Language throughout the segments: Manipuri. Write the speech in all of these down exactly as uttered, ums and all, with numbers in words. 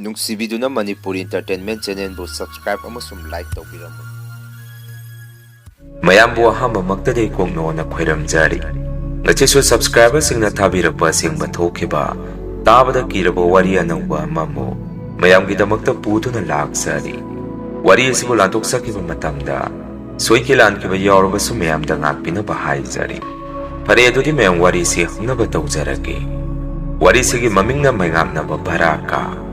ꯅꯨꯡꯁꯤꯕꯤꯗꯨꯅ ꯃꯅꯤꯄꯨꯔꯤ Entertainment Channelꯕꯨ subscribe ꯑꯃꯁꯨꯡ like ꯇꯧꯕꯤꯔꯝꯃꯨ꯫ ꯃꯌꯥꯝꯕꯨ ꯑꯍꯥꯟꯕꯃꯛꯇꯗꯤ ꯀꯣꯛꯅꯣꯅ ꯈꯣꯏꯔꯝꯖꯔꯤ꯫ ꯉꯁꯤꯁꯨ subscriberꯁꯤꯡꯅ ꯊꯥꯕꯤꯔꯛꯄ ꯑꯁꯦꯡꯕ ꯊꯣꯛꯈꯤꯕ, ꯇꯥꯕꯗ ꯀꯤꯔꯕ ꯋꯥꯔꯤ ꯑꯅꯧꯕ ꯑꯃꯃꯨꯛ ꯃꯌꯥꯝꯒꯤꯗꯃꯛꯇ ꯄꯨꯗꯨꯅ ꯂꯥꯛꯆꯔꯤ꯫ ꯋꯥꯔꯤ ꯑꯁꯤꯕꯨ ꯂꯥꯟꯊꯣꯛꯆꯈꯤꯕ ꯃꯇꯝꯗ ꯁꯣꯏꯈꯤ ꯂꯥꯟꯈꯤꯕ ꯌꯥꯎꯔꯕꯁꯨ ꯃꯌꯥꯝꯗ ꯉꯥꯛꯄꯤꯅꯕ ꯍꯥꯏꯖꯔꯤ꯫ ꯐꯔꯦ, ꯑꯗꯨꯗꯤ ꯃꯌꯥꯝ ꯋꯥꯔꯤꯁꯤ ꯍꯧꯅꯕ ꯇꯧꯖꯔꯒꯦ꯫ ꯋꯥꯔꯤꯁꯤꯒꯤ ꯃꯃꯤꯡꯅ ꯃꯩꯉꯥꯛꯅꯕ ꯚꯔꯥꯀꯥ꯫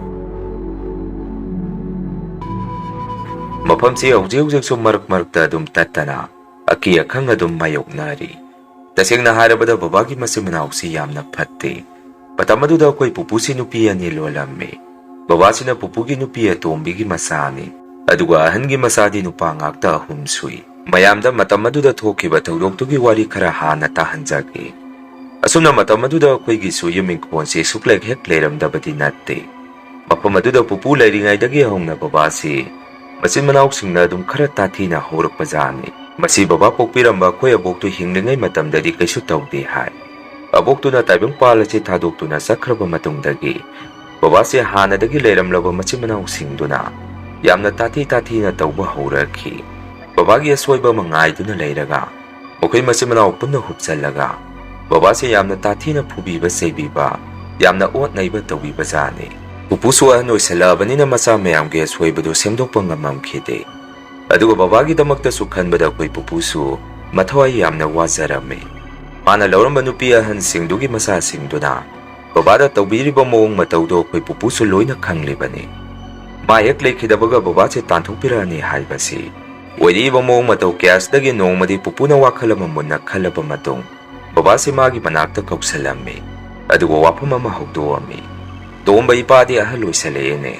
ꯃꯐꯝꯁꯤ ꯍꯧꯖꯤꯛ ꯍꯧꯖꯤꯛꯁꯨ ꯃꯔꯛ ꯃꯔꯛꯇ ꯑꯗꯨꯝ ꯇꯠꯇꯅ ꯑꯀꯤ ꯑꯈꯪ ꯑꯗꯨꯝ ꯃꯥꯌꯣꯛꯅꯔꯤ꯫ ꯇꯁꯦꯡꯅ ꯍꯥꯏꯔꯕꯗ ꯕꯕꯥꯒꯤ ꯃꯆꯤꯟ ꯃꯅꯥꯎꯁꯤ ꯌꯥꯝꯅ ꯐꯠꯇꯦ꯫ ꯃꯇꯝ ꯑꯗꯨꯗ ꯑꯩꯈꯣꯏ ꯄꯨꯄꯨꯁꯤ ꯅꯨꯄꯤ ꯑꯅꯤ ꯂꯣꯜꯂꯝꯃꯤ꯫ ꯕꯕꯥꯁꯤꯅ ꯄꯨꯄꯨꯒꯤ ꯅꯨꯄꯤ ꯑꯇꯣꯝꯕꯤꯒꯤ ꯃꯆꯥꯅꯤ, ꯑꯗꯨꯒ ꯑꯍꯟꯒꯤ ꯃꯆꯥꯗꯤ ꯅꯨꯄꯥ ꯉꯥꯛꯇ ꯑꯍꯨꯝ ꯁꯨꯏ꯫ ꯃꯌꯥꯝꯗ ꯃꯇꯝ ꯑꯗꯨꯗ ꯊꯣꯛꯈꯤꯕ ꯊꯧꯗꯣꯛꯇꯨꯒꯤ ꯋꯥꯔꯤ ꯈꯔ ꯍꯥꯟꯅ ꯇꯥꯍꯟꯖꯒꯦ꯫ ꯑꯁꯨꯝꯅ ꯃꯇꯝ ꯑꯗꯨꯗ ꯑꯩꯈꯣꯏꯒꯤꯁꯨ ꯌꯨꯝ ꯏꯪꯈꯣꯜꯁꯤ ꯁꯨꯛꯂꯩ ꯍꯦꯛ ꯂꯩꯔꯝꯗꯕꯗꯤ ꯅꯠꯇꯦ꯫ ꯃꯐꯝ ꯑꯗꯨꯗ ꯄꯨꯄꯨ ꯂꯩꯔꯤꯉꯩꯗꯒꯤ ꯍꯧꯅ ꯕꯕꯥꯁꯤ ꯃꯆꯤꯟ ꯃꯅꯥꯎꯁꯤꯡꯅ ꯑꯗꯨꯝ ꯈꯔ ꯇꯥꯊꯤꯅ ꯍꯧꯔꯛꯄꯖꯥꯠꯅꯤ꯫ ꯃꯁꯤ ꯕꯕꯥ ꯄꯣꯛꯄꯤꯔꯝꯕ ꯑꯩꯈꯣꯏ ꯑꯕꯣꯛꯇꯨ ꯍꯤꯡꯂꯤꯉꯩ ꯃꯇꯝꯗꯗꯤ ꯀꯩꯁꯨ ꯇꯧꯗꯦ ꯍꯥꯏ꯫ ꯑꯕꯣꯛꯇꯨꯅ ꯇꯥꯏꯕꯪꯄꯥꯜ ꯑꯁꯤ ꯊꯥꯗꯣꯛꯇꯨꯅ ꯆꯠꯈ꯭ꯔꯕ ꯃꯇꯨꯡꯗꯒꯤ ꯕꯕꯥꯁꯦ ꯍꯥꯟꯅꯗꯒꯤ ꯂꯩꯔꯝꯂꯕ ꯃꯆꯤꯟ ꯃꯅꯥꯎꯁꯤꯡꯗꯨꯅ ꯌꯥꯝꯅ ꯇꯥꯊꯤ ꯇꯥꯊꯤꯅ ꯇꯧꯕ ꯍꯧꯔꯛꯈꯤ꯫ ꯕꯕꯥꯒꯤ ꯑꯁꯣꯏꯕ ꯑꯃ ꯉꯥꯏꯗꯨꯅ ꯂꯩꯔꯒ ꯃꯈꯣꯏ ꯃꯆꯤꯟ ꯃꯅꯥꯎ ꯄꯨꯟꯅ ꯍꯨꯞꯆꯜꯂꯒ ꯕꯕꯥꯁꯦ ꯌꯥꯝꯅ ꯇꯥꯊꯤꯅ ꯐꯨꯕꯤꯕ ꯆꯩꯕꯤꯕ, ꯌꯥꯝꯅ ꯑꯣꯠ ꯅꯩꯕ ꯇꯧꯕꯤꯕꯖꯥꯠꯅꯤ꯫ ꯄꯨꯄꯨꯁꯨ ꯑꯍꯟ ꯑꯣꯏꯁꯜꯂꯛꯑꯕꯅꯤꯅ ꯃꯆꯥ ꯃꯌꯥꯝꯒꯤ ꯑꯁꯣꯏꯕꯗꯨ ꯁꯦꯝꯗꯣꯛꯄ ꯉꯝꯃꯝꯈꯤꯗꯦ꯫ ꯑꯗꯨꯒ ꯕꯕꯥꯒꯤꯗꯃꯛꯇꯁꯨ ꯈꯟꯕꯗ ꯑꯩꯈꯣꯏ ꯄꯨꯄꯨꯁꯨ ꯃꯊꯋꯥꯏ ꯌꯥꯝꯅ ꯋꯥꯖꯔꯝꯃꯤ꯫ ꯃꯥꯅ ꯂꯧꯔꯝꯕ ꯅꯨꯄꯤ ꯑꯍꯟꯁꯤꯡꯗꯨꯒꯤ ꯃꯆꯥꯁꯤꯡꯗꯨꯅ ꯕꯕꯥꯗ ꯇꯧꯕꯤꯔꯤꯕ ꯃꯑꯣꯡ ꯃꯇꯧꯗꯣ ꯑꯩꯈꯣꯏ ꯄꯨꯄꯨꯁꯨ ꯂꯣꯏꯅ ꯈꯪꯂꯤꯕꯅꯤ꯫ ꯃꯥ ꯍꯦꯛ ꯂꯩꯈꯤꯗꯕꯒ ꯕꯕꯥꯁꯦ ꯇꯥꯟꯊꯣꯛꯄꯤꯔꯛꯑꯅꯤ ꯍꯥꯏꯕꯁꯤ꯫ ꯑꯣꯏꯔꯛꯏꯕ ꯃꯑꯣꯡ ꯃꯇꯧ ꯀꯌꯥꯁꯤꯗꯒꯤ ꯅꯣꯡꯃꯗꯤ ꯄꯨꯄꯨꯅ ꯋꯥꯈꯜ ꯑꯃ ꯃꯨꯟꯅ ꯈꯜꯂꯕ ꯃꯇꯨꯡ ꯕꯕꯥꯁꯤ ꯃꯥꯒꯤ ꯃꯅꯥꯛꯇ ꯀꯧꯁꯜꯂꯝꯃꯤ꯫ ꯑꯗꯨꯒ ꯋꯥꯐꯝ ꯑꯃ ꯍꯧꯗꯣꯛꯑꯝꯃꯤ꯫ "ꯇꯣꯝꯕ, ꯏꯄꯥꯗꯤ ꯑꯍꯜ ꯑꯣꯏꯁꯜꯂꯛꯑꯦꯅꯦ꯫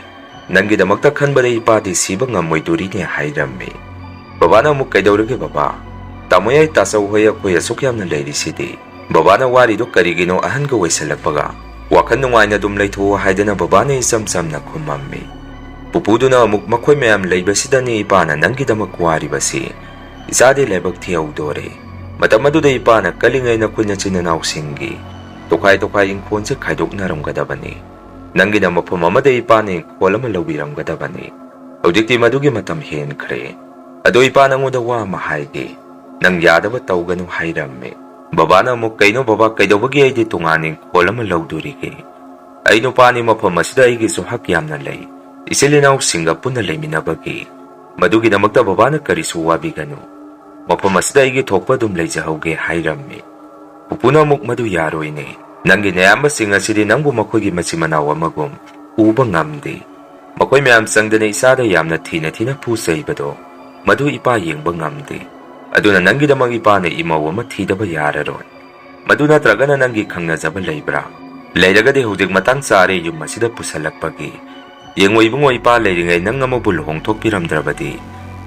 ꯅꯪꯒꯤꯗꯃꯛꯇ ꯈꯟꯕꯗ ꯏꯄꯥꯗꯤ ꯁꯤꯕ ꯉꯝꯃꯣꯏꯗꯣꯔꯤꯅꯦ" ꯍꯥꯏꯔꯝꯃꯤ꯫ ꯕꯕꯥꯅ ꯑꯃꯨꯛ, "ꯀꯩꯗꯧꯔꯒꯦ ꯕꯕꯥ? ꯇꯥꯃꯣ ꯌꯥꯏ ꯇꯥꯆꯧ ꯍꯣꯏ ꯑꯩꯈꯣꯏ ꯑꯁꯨꯛ ꯌꯥꯝꯅ ꯂꯩꯔꯤꯁꯤꯗꯤ"꯫ ꯕꯕꯥꯅ ꯋꯥꯔꯤꯗꯨ ꯀꯔꯤꯒꯤꯅꯣ, ꯑꯍꯟꯒ ꯑꯣꯏꯁꯜꯂꯛꯄꯒ ꯋꯥꯈꯜ ꯅꯨꯡꯉꯥꯏꯅ ꯑꯗꯨꯝ ꯂꯩꯊꯣꯛꯑꯣ ꯍꯥꯏꯗꯅ ꯕꯕꯥꯅ ꯏꯆꯝ ꯆꯝꯅ ꯈꯨꯝꯃꯝꯃꯤ꯫ ꯄꯨꯄꯨꯗꯨꯅ ꯑꯃꯨꯛ, "ꯃꯈꯣꯏ ꯃꯌꯥꯝ ꯂꯩꯕꯁꯤꯗꯅꯤ ꯏꯄꯥꯅ ꯅꯪꯒꯤꯗꯃꯛ ꯋꯥꯔꯤꯕꯁꯤ꯫ ꯏꯆꯥꯗꯤ ꯂꯥꯏꯕꯛ ꯊꯤꯍꯧꯗꯣꯔꯦ꯫ ꯃꯇꯝ ꯑꯗꯨꯗ ꯏꯄꯥꯅ ꯀꯜꯂꯤꯉꯩ ꯅꯈꯣꯏ ꯅꯆꯤꯟ ꯅꯅꯥꯎꯁꯤꯡꯒꯤ ꯇꯣꯈꯥꯏ ꯇꯣꯈꯥꯏ ꯏꯪꯈꯣꯜꯁꯦ ꯈꯥꯏꯗꯣꯛꯅꯔꯝꯒꯗꯕꯅꯤ꯫ "ꯅꯪꯒꯤꯅ ꯃꯐꯝ ꯑꯃꯗ ꯏꯄꯥꯅ ꯏꯪꯈꯣꯜ ꯑꯃ ꯂꯧꯕꯤꯔꯝꯒꯗꯕꯅꯤ꯫ ꯍꯧꯖꯤꯛꯇꯤ ꯃꯗꯨꯒꯤ ꯃꯇꯝ ꯍꯦꯟꯈ꯭ꯔꯦ꯫ ꯑꯗꯣ ꯏꯄꯥ ꯅꯪꯉꯣꯟꯗ ꯋꯥ ꯑꯃ ꯍꯥꯏꯒꯦ꯫ ꯅꯪ ꯌꯥꯗꯕ ꯇꯧꯒꯅꯨ" ꯍꯥꯏꯔꯝꯃꯤ꯫ ꯕꯕꯥꯅ ꯑꯃꯨꯛ, "ꯀꯩꯅꯣ ꯕꯕꯥ, ꯀꯩꯗꯧꯕꯒꯤ ꯑꯩꯗꯤ ꯇꯣꯉꯥꯟꯅ ꯏꯪꯈꯣꯜ ꯑꯃ ꯂꯧꯗꯣꯔꯤꯒꯦ? ꯑꯩ ꯅꯨꯄꯥꯅꯤ, ꯃꯐꯝ ꯑꯁꯤꯗ ꯑꯩꯒꯤꯁꯨ ꯍꯛ ꯌꯥꯝꯅ ꯂꯩ꯫ ꯏꯆꯤꯜ ꯏꯅꯥꯎꯁꯤꯡꯒ ꯄꯨꯟꯅ ꯂꯩꯃꯤꯟꯅꯕꯒꯤ꯫ ꯃꯗꯨꯒꯤꯗꯃꯛꯇ ꯕꯕꯥꯅ ꯀꯔꯤꯁꯨ ꯋꯥꯕꯤꯒꯅꯨ꯫ ꯃꯐꯝ ꯑꯁꯤꯗ ꯑꯩꯒꯤ ꯊꯣꯛꯄ ꯑꯗꯨꯝ ꯂꯩꯖꯍꯧꯒꯦ" ꯍꯥꯏꯔꯝꯃꯤ꯫ ꯄꯨꯄꯨꯅ ꯑꯃꯨꯛ, "ꯃꯗꯨ ꯌꯥꯔꯣꯏꯅꯦ꯫ ꯅꯪꯒꯤ ꯅꯌꯥꯝꯕꯁꯤꯡ ꯑꯁꯤꯗꯤ ꯅꯪꯕꯨ ꯃꯈꯣꯏꯒꯤ ꯃꯆꯤꯟ ꯃꯅꯥꯎ ꯑꯃꯒꯨꯝ ꯎꯕ ꯉꯝꯗꯦ꯫ ꯃꯈꯣꯏ ꯃꯌꯥꯝ ꯆꯪꯗꯅ ꯏꯆꯥꯗ ꯌꯥꯝꯅ ꯊꯤꯅ ꯊꯤꯅ ꯐꯨ ꯆꯩꯕꯗꯣ, ꯃꯗꯨ ꯏꯄꯥ ꯌꯦꯡꯕ ꯉꯝꯗꯦ꯫ ꯑꯗꯨꯅ ꯅꯪꯒꯤꯗꯃꯛ ꯏꯄꯥꯅ ꯏꯃꯧ ꯑꯃ ꯊꯤꯗꯕ ꯌꯥꯔꯔꯣꯏ꯫ ꯃꯗꯨ ꯅꯠꯇ꯭ꯔꯒꯅ ꯅꯪꯒꯤ ꯈꯪꯅꯖꯕ ꯂꯩꯕ꯭ꯔꯥ? ꯂꯩꯔꯒꯗꯤ ꯍꯧꯖꯤꯛ ꯃꯇꯥꯡ ꯆꯥꯔꯦ ꯌꯨꯝ ꯑꯁꯤꯗ ꯄꯨꯁꯜꯂꯛꯄꯒꯤ꯫ ꯌꯦꯡꯉꯣ ꯏꯕꯨꯡꯉꯣ, ꯏꯄꯥ ꯂꯩꯔꯤꯉꯩ ꯅꯪ ꯑꯃꯕꯨ ꯂꯨꯍꯣꯡꯊꯣꯛꯄꯤꯔꯝꯗ꯭ꯔꯕꯗꯤ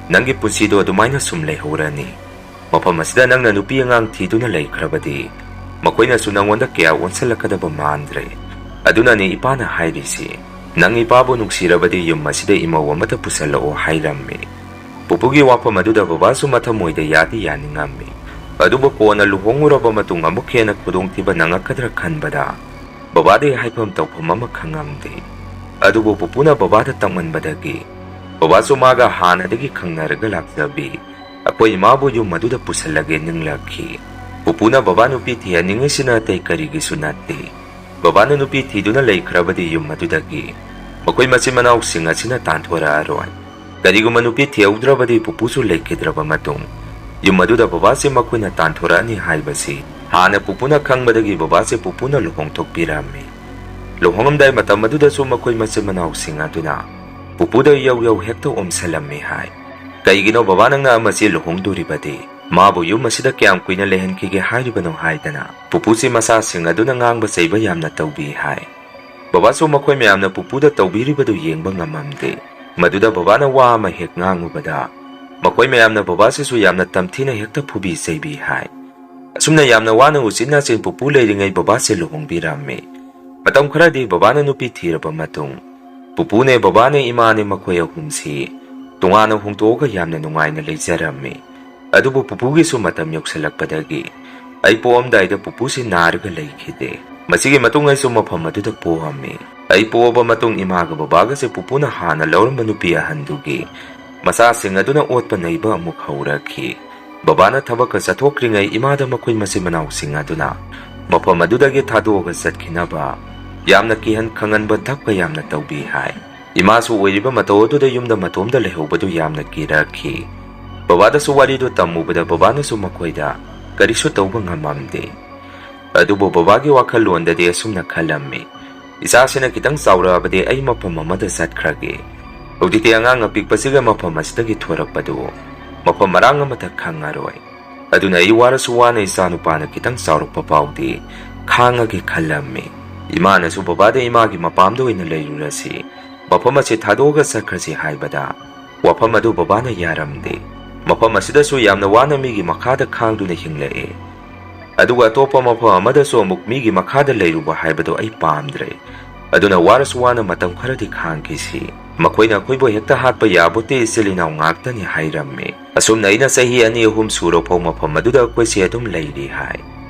ꯅꯪꯒꯤ ꯄꯨꯟꯁꯤꯗꯣ ꯑꯗꯨꯃꯥꯏꯅ ꯁꯨꯝ ꯂꯩꯍꯧꯔꯅꯤ꯫ ꯃꯐꯝ ꯑꯁꯤꯗ ꯅꯪꯅ ꯅꯨꯄꯤ ꯑꯉꯥꯡ ꯊꯤꯗꯨꯅ ꯂꯩꯈ꯭ꯔꯕꯗꯤ ꯃꯈꯣꯏꯅꯁꯨ ꯅꯪꯉꯣꯟꯗ ꯀꯌꯥ ꯑꯣꯟꯁꯤꯜꯂꯛꯀꯗꯕ ꯃꯥꯟꯗ꯭ꯔꯦ꯫ ꯑꯗꯨꯅꯅꯤ ꯏꯄꯥꯅ ꯍꯥꯏꯔꯤꯁꯤ꯫ ꯅꯪ ꯏꯄꯥꯕꯨ ꯅꯨꯡꯁꯤꯔꯕꯗꯤ ꯌꯨꯝ ꯑꯁꯤꯗ ꯏꯃꯧ ꯑꯃꯇ ꯄꯨꯁꯜꯂꯛꯑꯣ" ꯍꯥꯏꯔꯝꯃꯤ꯫ ꯄꯨꯄꯨꯒꯤ ꯋꯥꯐꯝ ꯑꯗꯨꯗ ꯕꯕꯥꯁꯨ ꯃꯊꯃꯣꯏꯗ ꯌꯥꯗꯤ ꯌꯥꯅꯤꯡꯉꯝꯃꯤ꯫ ꯑꯗꯨꯕꯨ ꯀꯣꯟꯅ ꯂꯨꯍꯣꯡꯉꯨꯔꯕ ꯃꯇꯨꯡ ꯑꯃꯨꯛ ꯍꯦꯟꯅ ꯈꯨꯗꯣꯡꯊꯤꯕ ꯅꯪꯉꯛꯀꯗ꯭ꯔꯥ ꯈꯟꯕꯗ ꯕꯕꯥꯗꯤ ꯍꯥꯏꯐꯝ ꯇꯧꯐꯝ ꯑꯃ ꯈꯪꯉꯝꯗꯦ꯫ ꯑꯗꯨꯕꯨ ꯄꯨꯄꯨꯅ ꯕꯕꯥꯗ ꯇꯛꯃꯟꯕꯗꯒꯤ ꯕꯕꯥꯁꯨ ꯃꯥꯒ ꯍꯥꯟꯅꯗꯒꯤ ꯈꯪꯅꯔꯒ ꯂꯥꯛꯆꯕꯤ ꯑꯩꯈꯣꯏ ꯏꯃꯥꯕꯨ ꯌꯨꯝ ꯑꯗꯨꯗ ꯄꯨꯁꯜꯂꯒꯦ ꯅꯤꯡꯂꯛꯈꯤ꯫ ꯄꯨꯄꯨꯅ ꯕꯕꯥ ꯅꯨꯄꯤ ꯊꯤꯍꯟꯅꯤꯡꯉꯤꯁꯤꯅ ꯑꯇꯩ ꯀꯔꯤꯒꯤꯁꯨ ꯅꯠꯇꯦ꯫ ꯕꯕꯥꯅ ꯅꯨꯄꯤ ꯊꯤꯗꯨꯅ ꯂꯩꯈ꯭ꯔꯕꯗꯤ ꯌꯨꯝ ꯑꯗꯨꯗꯒꯤ ꯃꯈꯣꯏ ꯃꯆꯤꯟ ꯃꯅꯥꯎꯁꯤꯡ ꯑꯁꯤꯅ ꯇꯥꯟꯊꯣꯔꯛꯑꯔꯣꯏ꯫ ꯀꯔꯤꯒꯨꯝꯕ ꯅꯨꯄꯤ ꯊꯤꯍꯧꯗ꯭ꯔꯕꯗꯤ ꯄꯨꯄꯨꯁꯨ ꯂꯩꯈꯤꯗ꯭ꯔꯕ ꯃꯇꯨꯡ ꯌꯨꯝ ꯑꯗꯨꯗ ꯕꯕꯥꯁꯤ ꯃꯈꯣꯏꯅ ꯇꯥꯟꯊꯣꯔꯛꯑꯅꯤ ꯍꯥꯏꯕꯁꯤ ꯍꯥꯟꯅ ꯄꯨꯄꯨꯅ ꯈꯪꯕꯗꯒꯤ ꯕꯕꯥꯁꯦ ꯄꯨꯄꯨꯅ ꯂꯨꯍꯣꯡꯊꯣꯛꯄꯤꯔꯝꯃꯤ꯫ ꯂꯨꯍꯣꯡꯉꯝꯗꯥꯏ ꯃꯇꯝ ꯑꯗꯨꯗꯁꯨ ꯃꯈꯣꯏ ꯃꯆꯤꯟ ꯃꯅꯥꯎꯁꯤꯡ ꯑꯗꯨꯅ ꯄꯨꯄꯨꯗ ꯌꯧ ꯌꯧ ꯍꯦꯛꯇ ꯑꯣꯝꯁꯜꯂꯝꯃꯤ ꯍꯥꯏ꯫ "ꯀꯩꯒꯤꯅꯣ ꯕꯕꯥ ꯅꯪꯅ ꯑꯃꯁꯤ ꯂꯨꯍꯣꯡꯗꯣꯔꯤꯕꯗꯤ? ꯃꯥꯕꯨ ꯌꯨꯝ ꯑꯁꯤꯗ ꯀꯌꯥꯝ ꯀꯨꯏꯅ ꯂꯩꯍꯟꯈꯤꯒꯦ ꯍꯥꯏꯔꯤꯕꯅꯣ?" ꯍꯥꯏꯗꯅ ꯄꯨꯄꯨꯁꯤ ꯃꯆꯥꯁꯤꯡ ꯑꯗꯨꯅ ꯉꯥꯡꯕ ꯆꯩꯕ ꯌꯥꯝꯅ ꯇꯧꯕꯤ ꯍꯥꯏ꯫ ꯕꯕꯥꯁꯨ ꯃꯈꯣꯏ ꯃꯌꯥꯝꯅ ꯄꯨꯄꯨꯗ ꯇꯧꯕꯤꯔꯤꯕꯗꯨ ꯌꯦꯡꯕ ꯉꯝꯃꯝꯗꯦ꯫ ꯃꯗꯨꯗ ꯕꯕꯥꯅ ꯋꯥ ꯑꯃ ꯍꯦꯛ ꯉꯥꯡꯉꯨꯕꯗ ꯃꯈꯣꯏ ꯃꯌꯥꯝꯅ ꯕꯕꯥꯁꯤꯁꯨ ꯌꯥꯝꯅ ꯇꯝꯊꯤꯅ ꯍꯦꯛꯇ ꯐꯨꯕꯤ ꯆꯩꯕꯤ ꯍꯥꯏ꯫ ꯑꯁꯨꯝꯅ ꯌꯥꯝꯅ ꯋꯥꯅ ꯎꯆꯤꯟ ꯅꯥꯆꯤꯟ ꯄꯨꯄꯨ ꯂꯩꯔꯤꯉꯩ ꯕꯕꯥꯁꯦ ꯂꯨꯍꯣꯡꯕꯤꯔꯝꯃꯤ꯫ ꯃꯇꯝ ꯈꯔꯗꯤ ꯕꯕꯥꯅ ꯅꯨꯄꯤ ꯊꯤꯔꯕ ꯃꯇꯨꯡ ꯄꯨꯄꯨꯅꯦ ꯕꯕꯥꯅꯦ ꯏꯃꯥꯅꯦ ꯃꯈꯣꯏ ꯑꯍꯨꯝꯁꯤ ꯇꯣꯉꯥꯟꯅ ꯍꯣꯡꯗꯣꯛꯑꯒ ꯌꯥꯝꯅ ꯅꯨꯡꯉꯥꯏꯅ ꯂꯩꯖꯔꯝꯃꯤ꯫ ꯑꯗꯨꯕꯨ ꯄꯨꯄꯨꯒꯤꯁꯨ ꯃꯇꯝ ꯌꯧꯁꯤꯜꯂꯛꯄꯗꯒꯤ ꯑꯩ ꯄꯣꯛꯑꯝꯗꯥꯏꯗ ꯄꯨꯄꯨꯁꯤ ꯅꯥꯔꯒ ꯂꯩꯈꯤꯗꯦ꯫ ꯃꯁꯤꯒꯤ ꯃꯇꯨꯡ ꯑꯩꯁꯨ ꯃꯐꯝ ꯑꯗꯨꯗ ꯄꯣꯛꯑꯝꯃꯤ꯫ ꯑꯩ ꯄꯣꯛꯑꯕ ꯃꯇꯨꯡ ꯏꯃꯥꯒ ꯕꯕꯥꯒꯁꯦ ꯄꯨꯄꯨꯅ ꯍꯥꯟꯅ ꯂꯧꯔꯝꯕ ꯅꯨꯄꯤ ꯑꯍꯟꯗꯨꯒꯤ ꯃꯆꯥꯁꯤꯡ ꯑꯗꯨꯅ ꯑꯣꯠꯄ ꯅꯩꯕ ꯑꯃꯨꯛ ꯍꯧꯔꯛꯈꯤ꯫ ꯕꯕꯥꯅ ꯊꯕꯛꯀ ꯆꯠꯊꯣꯛꯈ꯭ꯔꯤꯉꯩ ꯏꯃꯥꯗ ꯃꯈꯣꯏ ꯃꯆꯤꯟ ꯃꯅꯥꯎꯁꯤꯡ ꯑꯗꯨꯅ ꯃꯐꯝ ꯑꯗꯨꯗꯒꯤ ꯊꯥꯗꯣꯛꯑꯒ ꯆꯠꯈꯤꯅꯕ ꯌꯥꯝꯅ ꯀꯤꯍꯟ ꯈꯪꯍꯟꯕ ꯙꯞꯀ ꯌꯥꯝꯅ ꯇꯧꯕꯤ ꯍꯥꯏ꯫ ꯏꯃꯥꯁꯨ ꯑꯣꯏꯔꯤꯕ ꯃꯇꯧ ꯑꯗꯨꯗ ꯌꯨꯝꯗ ꯃꯇꯣꯝꯗ ꯂꯩꯍꯧꯕꯗꯨ ꯌꯥꯝꯅ ꯀꯤꯔꯛꯈꯤ꯫ ꯕꯕꯥꯗꯁꯨ ꯋꯥꯔꯤꯗꯨ ꯇꯝꯃꯨꯕꯗ ꯕꯕꯥꯅꯁꯨ ꯃꯈꯣꯏꯗ ꯀꯔꯤꯁꯨ ꯇꯧꯕ ꯉꯝꯃꯝꯗꯦ꯫ ꯑꯗꯨꯕꯨ ꯕꯕꯥꯒꯤ ꯋꯥꯈꯜꯂꯣꯟꯗꯗꯤ ꯑꯁꯨꯝꯅ ꯈꯜꯂꯝꯃꯤ, "ꯏꯆꯥꯁꯤꯅ ꯈꯤꯇꯪ ꯆꯥꯎꯔꯛꯑꯕꯗꯤ ꯑꯩ ꯃꯐꯝ ꯑꯃꯗ ꯆꯠꯈ꯭ꯔꯒꯦ꯫ ꯍꯧꯖꯤꯛꯇꯤ ꯑꯉꯥꯡ ꯑꯄꯤꯛꯄꯁꯤꯒ ꯃꯐꯝ ꯑꯁꯤꯗꯒꯤ ꯊꯣꯔꯛꯄꯗꯨ ꯃꯐꯝ ꯃꯔꯥꯡ ꯑꯃꯇ ꯈꯪꯉꯔꯣꯏ꯫ ꯑꯗꯨꯅ ꯑꯩ ꯋꯥꯔꯁꯨ ꯋꯥꯅ ꯏꯆꯥꯅꯨꯄꯥꯅ ꯈꯤꯇꯪ ꯆꯥꯎꯔꯛꯄ ꯐꯥꯎꯗꯤ ꯈꯥꯡꯉꯒꯦ" ꯈꯜꯂꯝꯃꯤ꯫ ꯏꯃꯥꯅꯁꯨ ꯕꯕꯥꯗ ꯏꯃꯥꯒꯤ ꯃꯄꯥꯝꯗ ꯑꯣꯏꯅ ꯂꯩꯔꯨꯔꯁꯤ, ꯃꯐꯝ ꯑꯁꯤ ꯊꯥꯗꯣꯛꯑꯒ ꯆꯠꯈ꯭ꯔꯁꯤ ꯍꯥꯏꯕꯗ ꯋꯥꯐꯝ ꯑꯗꯨ ꯕꯕꯥꯅ ꯌꯥꯔꯝꯗꯦ꯫ ꯃꯐꯝ ꯑꯁꯤꯗꯁꯨ ꯌꯥꯝꯅ ꯋꯥꯅ ꯃꯤꯒꯤ ꯃꯈꯥꯗ ꯈꯥꯡꯗꯨꯅ ꯍꯤꯡꯂꯛꯑꯦ꯫ ꯑꯗꯨꯒ ꯑꯇꯣꯞꯄ ꯃꯐꯝ ꯑꯃꯗꯁꯨ ꯑꯃꯨꯛ ꯃꯤꯒꯤ ꯃꯈꯥꯗ ꯂꯩꯔꯨꯕ ꯍꯥꯏꯕꯗꯨ ꯑꯩ ꯄꯥꯝꯗ꯭ꯔꯦ꯫ ꯑꯗꯨꯅ ꯋꯥꯔꯁꯨ ꯋꯥꯅ ꯃꯇꯝ ꯈꯔꯗꯤ ꯈꯥꯡꯈꯤꯁꯤ꯫ ꯃꯈꯣꯏꯅ ꯑꯩꯈꯣꯏꯕꯨ ꯍꯦꯛꯇ ꯍꯥꯠꯄ ꯌꯥꯕꯣꯠꯇꯦ, ꯏꯆꯤꯜ ꯏꯅꯥꯎ ꯉꯥꯛꯇꯅꯤ ꯍꯥꯏꯔꯝꯃꯤ꯫ ꯑꯁꯨꯝꯅ ꯑꯩꯅ ꯆꯍꯤ ꯑꯅꯤ ꯑꯍꯨꯝ ꯁꯨꯔꯐꯥꯎ ꯃꯐꯝ ꯑꯗꯨꯗ ꯑꯩꯈꯣꯏꯁꯦ ꯑꯗꯨꯝ ꯂꯩꯔꯤ ꯍꯥꯏ꯫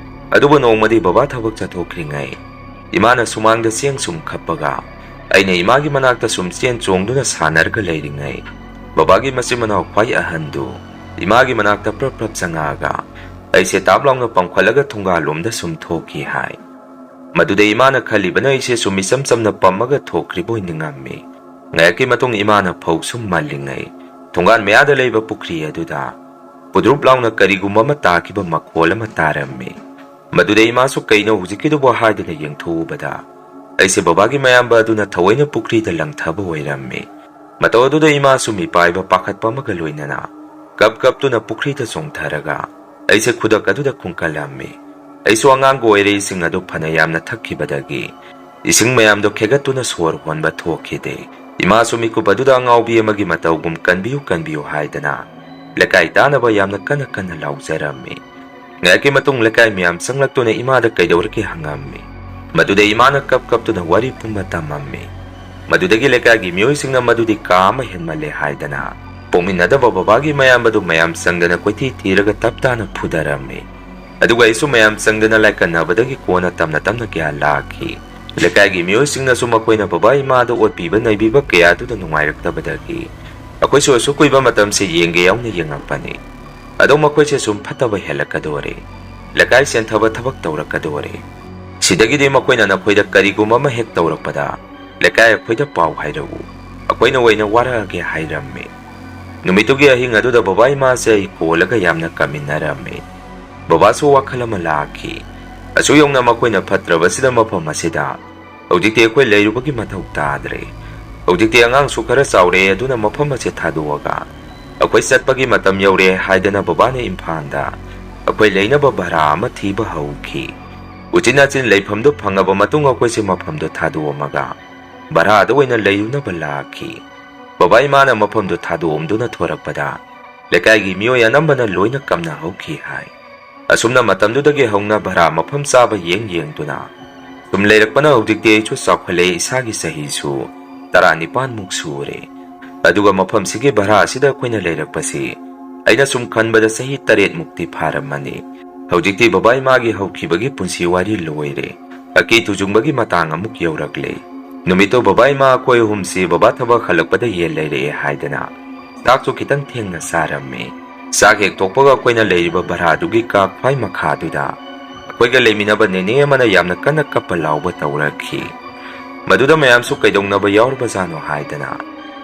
ꯑꯗꯨꯕꯨ ꯅꯣꯡꯃꯗꯤ ꯕꯕꯥ ꯊꯕꯛ ꯆꯠꯊꯣꯛꯈ꯭ꯔꯤꯉꯩ ꯏꯃꯥꯅ ꯁꯨꯃꯥꯡꯗ ꯆꯦꯡ ꯁꯨꯝ ꯈꯞꯄꯒ ꯑꯩꯅ ꯏꯃꯥꯒꯤ ꯃꯅꯥꯛꯇ ꯁꯨꯝ ꯆꯦꯟ ꯆꯣꯡꯗꯨꯅ ꯁꯥꯟꯅꯔꯒ ꯂꯩꯔꯤꯉꯩ ꯕꯕꯥꯒꯤ ꯃꯆꯤꯟ ꯃꯅꯥꯎ ꯈ꯭ꯋꯥꯏ ꯑꯍꯟꯗꯨ ꯏꯃꯥꯒꯤ ꯃꯅꯥꯛꯇ ꯄ꯭ꯔꯞ ꯄ꯭ꯔꯞ ꯆꯪꯉꯛꯑꯒ ꯑꯩꯁꯦ ꯇꯥꯞ ꯂꯥꯎꯅ ꯄꯝꯈꯠꯂꯒ ꯊꯣꯡꯒꯥꯜꯂꯣꯝꯗ ꯁꯨꯝ ꯊꯣꯛꯈꯤ ꯍꯥꯏ꯫ ꯃꯗꯨꯗ ꯏꯃꯥꯅ ꯈꯜꯂꯤꯕꯅ ꯑꯩꯁꯦ ꯁꯨꯝ ꯏꯆꯝ ꯆꯝꯅ ꯄꯝꯃꯒ ꯊꯣꯛꯈ꯭ꯔꯤꯕ ꯑꯣꯏ ꯅꯤꯡꯉꯝꯃꯤ꯫ ꯉꯥꯏꯍꯥꯛꯀꯤ ꯃꯇꯨꯡ ꯏꯃꯥꯅ ꯐꯧ ꯁꯨꯝ ꯃꯜꯂꯤꯉꯩ ꯊꯣꯡꯒꯥꯟ ꯃꯌꯥꯗ ꯂꯩꯕ ꯄꯨꯈ꯭ꯔꯤ ꯑꯗꯨꯗ ꯄꯨꯗ꯭ꯔꯨꯞ ꯂꯥꯎꯅ ꯀꯔꯤꯒꯨꯝꯕ ꯑꯃ ꯇꯥꯈꯤꯕ ꯃꯈꯣꯜ ꯑꯃ ꯇꯥꯔꯝꯃꯤ꯫ ꯃꯗꯨꯗ ꯏꯃꯥꯁꯨ "ꯀꯩꯅꯣ ꯍꯧꯖꯤꯛꯀꯤꯗꯨꯕꯨ?" ꯍꯥꯏꯗꯨꯅ ꯌꯦꯡꯊꯣꯛꯎꯕꯗ ꯑꯩꯁꯦ ꯕꯕꯥꯒꯤ ꯃꯌꯥꯝꯕ ꯑꯗꯨꯅ ꯊꯑꯣꯏꯅ ꯄꯨꯈ꯭ꯔꯤꯗ ꯂꯪꯊꯕ ꯑꯣꯏꯔꯝꯃꯤ꯫ ꯃꯇꯧ ꯑꯗꯨꯗ ꯏꯃꯥꯁꯨ ꯃꯤꯄꯥꯏꯕ ꯄꯥꯈꯠꯄ ꯑꯃꯒ ꯂꯣꯏꯅꯅ ꯀꯞ ꯀꯞꯇꯨꯅ ꯄꯨꯈ꯭ꯔꯤꯗ ꯆꯣꯡꯊꯔꯒ ꯑꯩꯁꯦ ꯈꯨꯗꯛ ꯑꯗꯨꯗ ꯈꯨꯡꯀꯜꯂꯝꯃꯤ꯫ ꯑꯩꯁꯨ ꯑꯉꯥꯡꯒ ꯑꯣꯏꯔꯦ, ꯏꯁꯤꯡ ꯑꯗꯨ ꯐꯅ ꯌꯥꯝꯅ ꯊꯛꯈꯤꯕꯗꯒꯤ ꯏꯁꯤꯡ ꯃꯌꯥꯝꯗꯣ ꯈꯦꯒꯠꯇꯨꯅ ꯁꯣꯔ ꯍꯣꯟꯕ ꯊꯣꯛꯈꯤꯗꯦ꯫ ꯏꯃꯥꯁꯨ ꯃꯤꯀꯨꯞ ꯑꯗꯨꯗ ꯑꯉꯥꯎꯕꯤ ꯑꯃꯒꯤ ꯃꯇꯧꯒꯨꯝ "ꯀꯟꯕꯤꯌꯨ, ꯀꯟꯕꯤꯌꯨ" ꯍꯥꯏꯗꯅ ꯂꯩꯀꯥꯏ ꯇꯥꯅꯕ ꯌꯥꯝꯅ ꯀꯟꯅ ꯀꯟꯅ ꯂꯥꯎꯖꯔꯝꯃꯤ꯫ ꯉꯥꯏꯍꯥꯛꯀꯤ ꯃꯇꯨꯡ ꯂꯩꯀꯥꯏ ꯃꯌꯥꯝ ꯆꯪꯂꯛꯇꯨꯅ ꯏꯃꯥꯗ "ꯀꯩꯗꯧꯔꯒꯦ?" ꯍꯪꯉꯝꯃꯤ꯫ ꯃꯗꯨꯗ ꯏꯃꯥꯅ ꯀꯞ ꯀꯞꯇꯨꯅ ꯋꯥꯔꯤ ꯄꯨꯝꯕ ꯇꯝꯃꯝꯃꯤ꯫ ꯃꯗꯨꯗꯒꯤ ꯂꯩꯀꯥꯏꯒꯤ ꯃꯤꯑꯣꯏꯁꯤꯡꯅ ꯃꯗꯨꯗꯤ ꯀꯥ ꯑꯃ ꯍꯦꯟꯃꯜꯂꯦ ꯍꯥꯏꯗꯅ ꯄꯣꯛꯃꯤꯟꯅꯗꯕ ꯕꯕꯥꯒꯤ ꯃꯌꯥꯝꯕꯗꯨ ꯃꯌꯥꯝ ꯆꯪꯗꯅ ꯀꯣꯏꯊꯤ ꯊꯤꯔꯒ ꯇꯞ ꯇꯥꯅ ꯐꯨꯗꯔꯝꯃꯤ꯫ ꯑꯗꯨꯒ ꯑꯩꯁꯨ ꯃꯌꯥꯝ ꯆꯪꯗꯅ ꯂꯥꯏꯀꯠꯅꯕꯗꯒꯤ ꯀꯣꯟꯅ ꯇꯞꯅ ꯇꯞꯅ ꯒ꯭ꯌꯥꯟ ꯂꯥꯛꯈꯤ꯫ ꯂꯩꯀꯥꯏꯒꯤ ꯃꯤꯑꯣꯏꯁꯤꯡꯅꯁꯨ ꯃꯈꯣꯏꯅ ꯕꯕꯥ ꯏꯃꯥꯗ ꯑꯣꯠꯄꯤꯕ ꯅꯩꯕꯤꯕ ꯀꯌꯥꯗꯨꯗ ꯅꯨꯡꯉꯥꯏꯔꯛꯇꯕꯗꯒꯤ ꯑꯩꯈꯣꯏꯁꯨ ꯑꯁꯨꯛ ꯀꯨꯏꯕ ꯃꯇꯝꯁꯦ ꯌꯦꯡꯒꯦ ꯌꯥꯎꯅ ꯌꯦꯡꯉꯛꯄꯅꯤ꯫ ꯑꯗꯣ ꯃꯈꯣꯏꯁꯦ ꯁꯨꯝ ꯐꯠꯇꯕ ꯍꯦꯜꯂꯛꯀꯗꯣꯔꯦ, ꯂꯩꯀꯥꯏ ꯆꯦꯟꯊꯕ ꯊꯕꯛ ꯇꯧꯔꯛꯀꯗꯣꯔꯦ꯫ ꯁꯤꯗꯒꯤꯗꯤ ꯃꯈꯣꯏꯅ ꯅꯈꯣꯏꯗ ꯀꯔꯤꯒꯨꯝꯕ ꯑꯃ ꯍꯦꯛ ꯇꯧꯔꯛꯄꯗ ꯂꯩꯀꯥꯏ ꯑꯩꯈꯣꯏꯗ ꯄꯥꯎ ꯍꯥꯏꯔꯛꯎ, ꯑꯩꯈꯣꯏꯅ ꯑꯣꯏꯅ ꯋꯥꯔꯛꯑꯒꯦ ꯍꯥꯏꯔꯝꯃꯤ꯫ ꯅꯨꯃꯤꯠꯇꯨꯒꯤ ꯑꯍꯤꯡ ꯑꯗꯨꯗ ꯕꯕꯥ ꯏꯃꯥꯁꯦ ꯑꯩ ꯀꯣꯜꯂꯒ ꯌꯥꯝꯅ ꯀꯥꯃꯤꯟꯅꯔꯝꯃꯤ꯫ ꯕꯕꯥꯁꯨ ꯋꯥꯈꯜ ꯑꯃ ꯂꯥꯛꯈꯤ꯫ ꯑꯁꯨꯛ ꯌꯧꯅ ꯃꯈꯣꯏꯅ ꯐꯠꯇ꯭ꯔꯕꯁꯤꯗ ꯃꯐꯝ ꯑꯁꯤꯗ ꯍꯧꯖꯤꯛꯇꯤ ꯑꯩꯈꯣꯏ ꯂꯩꯔꯨꯕꯒꯤ ꯃꯊꯧ ꯇꯥꯗ꯭ꯔꯦ꯫ ꯍꯧꯖꯤꯛꯇꯤ ꯑꯉꯥꯡꯁꯨ ꯈꯔ ꯆꯥꯎꯔꯦ, ꯑꯗꯨꯅ ꯃꯐꯝ ꯑꯁꯦ ꯊꯥꯗꯣꯛꯑꯒ ꯑꯩꯈꯣꯏ ꯆꯠꯄꯒꯤ ꯃꯇꯝ ꯌꯧꯔꯦ ꯍꯥꯏꯗꯅ ꯕꯕꯥꯅ ꯏꯝꯐꯥꯜꯗ ꯑꯩꯈꯣꯏ ꯂꯩꯅꯕ ꯚꯔꯥ ꯑꯃ ꯊꯤꯕ ꯍꯧꯈꯤ꯫ ꯎꯆꯤꯟ ꯅꯥꯆꯤꯟ ꯂꯩꯐꯝꯗꯨ ꯐꯪꯉꯕ ꯃꯇꯨꯡ ꯑꯩꯈꯣꯏꯁꯦ ꯃꯐꯝꯗꯨ ꯊꯥꯗꯣꯛꯑꯝꯃꯒ ꯚꯔꯥꯗ ꯑꯣꯏꯅ ꯂꯩꯔꯨꯅꯕ ꯂꯥꯛꯈꯤ꯫ ꯕꯕꯥ ꯏꯃꯥꯅ ꯃꯐꯝꯗꯨ ꯊꯥꯗꯣꯛꯑꯝꯗꯨꯅ ꯊꯣꯔꯛꯄꯗ ꯂꯩꯀꯥꯏꯒꯤ ꯃꯤꯑꯣꯏ ꯑꯅꯝꯕꯅ ꯂꯣꯏꯅ ꯀꯝꯅ ꯍꯧꯈꯤ ꯍꯥꯏ꯫ ꯑꯁꯨꯝꯅ ꯃꯇꯝꯗꯨꯗꯒꯤ ꯍꯧꯅ ꯚꯔꯥ ꯃꯐꯝ ꯆꯥꯕ ꯌꯦꯡ ꯌꯦꯡꯗꯨꯅ ꯁꯨꯝ ꯂꯩꯔꯛꯄꯅ ꯍꯧꯖꯤꯛꯇꯤ ꯑꯩꯁꯨ ꯆꯥꯎꯈꯠꯂꯦ, ꯏꯁꯥꯒꯤ ꯆꯍꯤꯁꯨ ꯇꯔꯥꯅꯤꯄꯥꯟꯃꯨꯛ ꯁꯨꯔꯦ꯫ ꯑꯗꯨꯒ ꯃꯐꯝꯁꯤꯒꯤ ꯚꯔꯥ ꯑꯁꯤꯗ ꯑꯩꯈꯣꯏꯅ ꯂꯩꯔꯛꯄꯁꯤ ꯑꯩꯅ ꯁꯨꯝ ꯈꯟꯕꯗ ꯆꯍꯤ ꯇꯔꯦꯠꯃꯨꯛꯇꯤ ꯐꯥꯔꯝꯃꯅꯤ꯫ ꯍꯧꯖꯤꯛꯇꯤ ꯕꯕꯥ ꯏꯃꯥꯒꯤ ꯍꯧꯈꯤꯕꯒꯤ ꯄꯨꯟꯁꯤ ꯋꯥꯔꯤ ꯂꯣꯏꯔꯦ꯫ ꯑꯀꯤ ꯇꯨꯖꯨꯡꯕꯒꯤ ꯃꯇꯥꯡ ꯑꯃꯨꯛ ꯌꯧꯔꯛꯂꯦ꯫ ꯅꯨꯃꯤꯠꯇꯨ ꯕꯕꯥ ꯏꯃꯥ ꯑꯩꯈꯣꯏ ꯑꯍꯨꯝꯁꯤ ꯕꯕꯥ ꯊꯕꯛ ꯍꯜꯂꯛꯄꯗ ꯌꯦꯟ ꯂꯩꯔꯛꯑꯦ ꯍꯥꯏꯗꯅ ꯆꯥꯛꯁꯨ ꯈꯤꯇꯪ ꯊꯦꯡꯅ ꯆꯥꯔꯝꯃꯤ꯫ ꯆꯥꯛ ꯍꯦꯛ ꯇꯣꯛꯄꯒ ꯑꯩꯈꯣꯏꯅ ꯂꯩꯔꯤꯕ ꯚꯔꯥꯗꯨꯒꯤ ꯀꯥ ꯈ꯭ꯋꯥꯏ ꯃꯈꯥꯗꯨꯗ ꯑꯩꯈꯣꯏꯒ ꯂꯩꯃꯤꯟꯅꯕ ꯅꯦꯅꯦ ꯑꯃꯅ ꯌꯥꯝꯅ ꯀꯟꯅ ꯀꯞꯄ ꯂꯥꯎꯕ ꯇꯧꯔꯛꯈꯤ꯫ ꯃꯗꯨꯗ ꯃꯌꯥꯝꯁꯨ ꯀꯩꯗꯧꯅꯕ ꯌꯥꯎꯔꯕꯖꯥꯠꯅꯣ ꯍꯥꯏꯗꯅ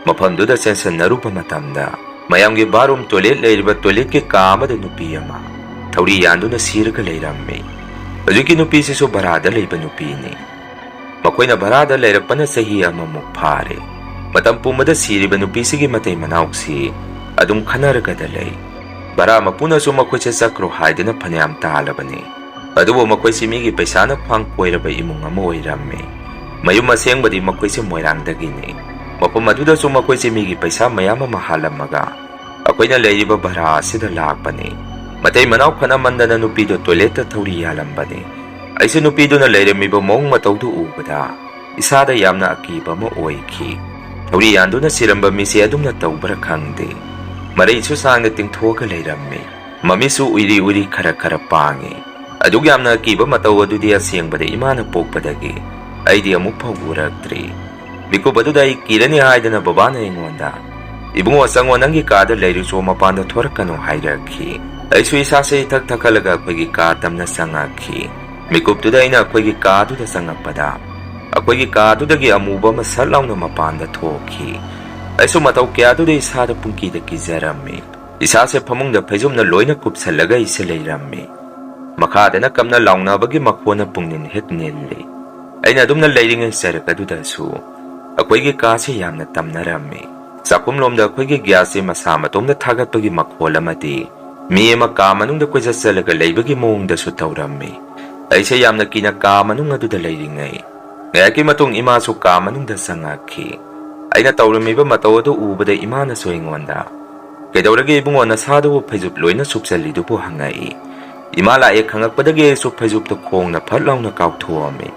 ꯃꯐꯝꯗꯨꯗ ꯆꯦꯟꯁꯤꯟꯅꯔꯨꯕ ꯃꯇꯝꯗ ꯃꯌꯥꯝꯒꯤ ꯕꯥꯔꯨꯝ ꯇꯣꯏꯂꯦꯠ ꯂꯩꯔꯤꯕ ꯇꯣꯏꯂꯦꯠꯀꯤ ꯀꯥ ꯑꯃꯗ ꯅꯨꯄꯤ ꯑꯃ ꯊꯧꯔꯤ ꯌꯥꯟꯗꯨꯅ ꯁꯤꯔꯒ ꯂꯩꯔꯝꯃꯤ꯫ ꯍꯧꯖꯤꯛꯀꯤ ꯅꯨꯄꯤꯁꯤꯁꯨ ꯚꯔꯥꯗ ꯂꯩꯕ ꯅꯨꯄꯤꯅꯤ꯫ ꯃꯈꯣꯏꯅ ꯚꯔꯥꯗ ꯂꯩꯔꯛꯄꯅ ꯆꯍꯤ ꯑꯃꯃꯨꯛ ꯐꯥꯔꯦ꯫ ꯃꯇꯝ ꯄꯨꯝꯕꯗ ꯁꯤꯔꯤꯕ ꯅꯨꯄꯤꯁꯤꯒꯤ ꯃꯇꯩ ꯃꯅꯥꯎꯁꯤ ꯑꯗꯨꯝ ꯈꯟꯅꯔꯒꯗ ꯂꯩ꯫ ꯚꯔꯥ ꯃꯄꯨꯅꯁꯨ ꯃꯈꯣꯏꯁꯦ ꯆꯠꯈ꯭ꯔꯣ ꯍꯥꯏꯗꯨꯅ ꯐꯅꯌꯥꯝ ꯇꯥꯜꯂꯕꯅꯤ꯫ ꯑꯗꯨꯕꯨ ꯃꯈꯣꯏꯁꯤ ꯃꯤꯒꯤ ꯄꯩꯁꯥꯅ ꯐꯥꯡ ꯀꯣꯏꯔꯕ ꯏꯃꯨꯡ ꯑꯃ ꯑꯣꯏꯔꯝꯃꯤ꯫ ꯃꯌꯨꯝ ꯑꯁꯦꯡꯕꯗꯤ ꯃꯈꯣꯏꯁꯦ ꯃꯣꯏꯔꯥꯡꯗꯒꯤꯅꯤ꯫ ꯃꯐꯝ ꯑꯗꯨꯗꯁꯨ ꯃꯈꯣꯏꯁꯦ ꯃꯤꯒꯤ ꯄꯩꯁꯥ ꯃꯌꯥꯝ ꯑꯃ ꯍꯥꯜꯂꯝꯃꯒ ꯑꯩꯈꯣꯏꯅ ꯂꯩꯔꯤꯕ ꯚꯔꯥ ꯑꯁꯤꯗ ꯂꯥꯛꯄꯅꯤ꯫ ꯃꯇꯩ ꯃꯅꯥꯎ ꯈꯠꯅꯃꯟꯗꯅ ꯅꯨꯄꯤꯗꯨ ꯇꯣꯏꯂꯦꯠꯇ ꯊꯧꯔꯤ ꯌꯥꯜꯂꯝꯕꯅꯤ꯫ ꯑꯩꯁꯨ ꯅꯨꯄꯤꯗꯨꯅ ꯂꯩꯔꯝꯃꯤꯕ ꯃꯑꯣꯡ ꯃꯇꯧꯗꯨ ꯎꯕꯗ ꯏꯁꯥꯗ ꯌꯥꯝꯅ ꯑꯀꯤꯕ ꯑꯃ ꯑꯣꯏꯈꯤ꯫ ꯊꯧꯔꯤ ꯌꯥꯟꯗꯨꯅ ꯁꯤꯔꯝꯕ ꯃꯤꯁꯦ ꯑꯗꯨꯝꯅ ꯇꯧꯕ꯭ꯔꯥ ꯈꯪꯗꯦ꯫ ꯃꯔꯩꯁꯨ ꯁꯥꯡꯅ ꯇꯤꯡꯊꯣꯛꯑꯒ ꯂꯩꯔꯝꯃꯤ꯫ ꯃꯃꯤꯠꯁꯨ ꯎꯏꯔꯤ ꯎꯏꯔꯤ ꯈꯔ ꯈꯔ ꯄꯥꯡꯉꯤ꯫ ꯑꯗꯨꯛ ꯌꯥꯝꯅ ꯑꯀꯤꯕ ꯃꯇꯧ ꯑꯗꯨꯗꯤ ꯑꯁꯦꯡꯕꯗ ꯏꯃꯥꯅ ꯄꯣꯛꯄꯗꯒꯤ ꯑꯩꯗꯤ ꯑꯃꯨꯛ ꯐꯥꯎ ꯎꯔꯛꯇ꯭ꯔꯤ꯫ ꯃꯤꯀꯨꯞ ꯑꯗꯨꯗ ꯑꯩ ꯀꯤꯔꯅꯤ ꯍꯥꯏꯗꯅ ꯕꯕꯥꯅ ꯑꯩꯉꯣꯟꯗ, "ꯏꯕꯨꯡꯉꯣ, ꯆꯪꯉꯣ, ꯅꯪꯒꯤ ꯀꯥꯗ ꯂꯩꯔꯨꯆꯣ, ꯃꯄꯥꯟꯗ ꯊꯣꯔꯛꯀꯅꯨ" ꯍꯥꯏꯔꯛꯈꯤ꯫ ꯑꯩꯁꯨ ꯏꯁꯥꯁꯦ ꯏꯊꯛ ꯊꯛꯀꯠꯂꯒ ꯑꯩꯈꯣꯏꯒꯤ ꯀꯥ ꯇꯝꯅ ꯆꯪꯉꯛꯈꯤ꯫ ꯃꯤꯀꯨꯞꯇꯨꯗ ꯑꯩꯅ ꯑꯩꯈꯣꯏꯒꯤ ꯀꯥꯗꯨꯗ ꯆꯪꯉꯛꯄꯗ, ꯑꯩꯈꯣꯏꯒꯤ ꯀꯥꯗꯨꯗꯒꯤ ꯑꯃꯨꯕ ꯑꯃ ꯁꯠ ꯂꯥꯎꯅ ꯃꯄꯥꯟꯗ ꯊꯣꯛꯈꯤ꯫ ꯑꯩꯁꯨ ꯃꯇꯧ ꯀꯌꯥꯗꯨꯗ ꯏꯁꯥꯗ ꯄꯨꯡꯀꯤꯗ ꯀꯤꯖꯔꯝꯃꯤ꯫ ꯏꯁꯥꯁꯦ ꯐꯃꯨꯡꯗ ꯐꯩꯖꯨꯞꯅ ꯂꯣꯏꯅ ꯀꯨꯞꯁꯜꯂꯒ ꯑꯩꯁꯦ ꯂꯩꯔꯝꯃꯤ꯫ ꯃꯈꯥꯗꯅ ꯀꯞꯅ ꯂꯥꯎꯅꯕꯒꯤ ꯃꯈꯣꯟꯅ ꯄꯨꯡꯅꯤꯟ ꯍꯦꯛ ꯅꯤꯜꯂꯤ꯫ ꯑꯩꯅ ꯑꯗꯨꯝꯅ ꯂꯩꯔꯤꯉꯩ ꯆꯔꯛ ꯑꯗꯨꯗꯁꯨ ꯑꯩꯈꯣꯏꯒꯤ ꯀꯥꯁꯤ ꯌꯥꯝꯅ ꯇꯝꯅꯔꯝꯃꯤ꯫ ꯆꯥꯛꯈꯨꯝꯂꯣꯝꯗ ꯑꯩꯈꯣꯏꯒꯤ ꯒ꯭ꯌꯥꯁꯁꯤ ꯃꯁꯥ ꯃꯇꯣꯝꯗ ꯊꯥꯒꯠꯄꯒꯤ ꯃꯈꯣꯜ ꯑꯃꯗꯤ ꯃꯤ ꯑꯃ ꯀꯥ ꯃꯅꯨꯡꯗ ꯀꯣꯏꯆꯠ ꯆꯠꯂꯒ ꯂꯩꯕꯒꯤ ꯃꯑꯣꯡꯗꯁꯨ ꯇꯧꯔꯝꯃꯤ꯫ ꯑꯩꯁꯦ ꯌꯥꯝꯅ ꯀꯤꯅ ꯀꯥ ꯃꯅꯨꯡ ꯑꯗꯨꯗ ꯂꯩꯔꯤꯉꯩ, ꯉꯥꯏꯍꯥꯛꯀꯤ ꯃꯇꯨꯡ ꯏꯃꯥꯁꯨ ꯀꯥ ꯃꯅꯨꯡꯗ ꯆꯪꯉꯛꯈꯤ꯫ ꯑꯩꯅ ꯇꯧꯔꯝꯃꯤꯕ ꯃꯇꯧ ꯑꯗꯨ ꯎꯕꯗ ꯏꯃꯥꯅꯁꯨ ꯑꯩꯉꯣꯟꯗ, "ꯀꯩꯗꯧꯔꯒꯦ ꯏꯕꯨꯡꯉꯣ, ꯅꯁꯥꯗꯨꯕꯨ ꯐꯩꯖꯨꯞ ꯂꯣꯏꯅ ꯁꯨꯞꯆꯜꯂꯤꯗꯨꯕꯨ?" ꯍꯪꯉꯛꯏ꯫ ꯏꯃꯥ ꯂꯥꯛꯑꯦ ꯈꯪꯉꯛꯄꯗꯒꯤ ꯑꯩꯁꯨ ꯐꯩꯖꯨꯞꯇꯨ ꯈꯣꯡꯅ ꯐꯠ ꯂꯥꯎꯅ ꯀꯥꯎꯊꯣꯛꯑꯝꯃꯤ꯫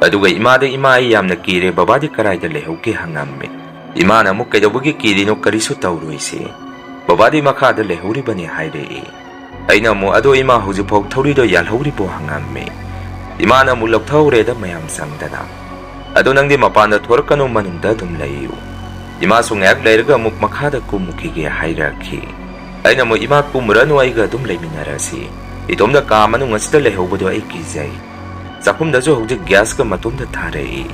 ꯑꯗꯨꯒ ꯏꯃꯥꯗ, "ꯏꯃꯥ, ꯑꯩ ꯌꯥꯝꯅ ꯀꯤꯔꯦ, ꯕꯕꯥꯗꯤ ꯀꯗꯥꯏꯗ ꯂꯩꯍꯧꯒꯦ?" ꯍꯪꯉꯝꯃꯤ꯫ ꯏꯃꯥꯅ ꯑꯃꯨꯛ, "ꯀꯩꯗꯧꯕꯒꯤ ꯀꯤꯔꯤꯅꯣ? ꯀꯔꯤꯁꯨ ꯇꯧꯔꯣꯏꯁꯦ, ꯕꯕꯥꯗꯤ ꯃꯈꯥꯗ ꯂꯩꯍꯧꯔꯤꯕꯅꯤ" ꯍꯥꯏꯔꯛꯏ꯫ ꯑꯩꯅ ꯑꯃꯨꯛ, "ꯑꯗꯣ ꯏꯃꯥ, ꯍꯧꯖꯤꯛꯐꯥꯎ ꯊꯧꯔꯤꯗꯣ ꯌꯥꯜꯍꯧꯔꯤꯕꯣ?" ꯍꯪꯉꯝꯃꯤ꯫ ꯏꯃꯥꯅ ꯑꯃꯨꯛ, "ꯂꯧꯊꯍꯧꯔꯦꯗ ꯃꯌꯥꯝ ꯆꯪꯗꯅ꯫ ꯑꯗꯣ ꯅꯪꯗꯤ ꯃꯄꯥꯟꯗ ꯊꯣꯔꯛꯀꯅꯨ, ꯃꯅꯨꯡꯗ ꯑꯗꯨꯝ ꯂꯩꯌꯨ꯫ ꯏꯃꯥꯁꯨ ꯉꯥꯏꯍꯥꯛ ꯂꯩꯔꯒ ꯑꯃꯨꯛ ꯃꯈꯥꯗ ꯀꯨꯝꯃꯨꯈꯤꯒꯦ" ꯍꯥꯏꯔꯛꯈꯤ꯫ ꯑꯩꯅ ꯑꯃꯨꯛ, "ꯏꯃꯥ, ꯀꯨꯝꯃꯨꯔꯅꯨ, ꯑꯩꯒ ꯑꯗꯨꯝ ꯂꯩꯃꯤꯟꯅꯔꯁꯤ꯫ ꯏꯇꯣꯝꯗ ꯀꯥ ꯃꯅꯨꯡ ꯑꯁꯤꯗ ꯂꯩꯍꯧꯕꯗꯣ ꯑꯩ ꯀꯤꯖꯩ꯫ ꯆꯥꯛꯈꯨꯝꯗꯁꯨ ꯍꯧꯖꯤꯛ ꯒ꯭ꯌꯥꯁꯀ ꯃꯇꯣꯝꯗ ꯊꯥꯔꯛꯏ꯫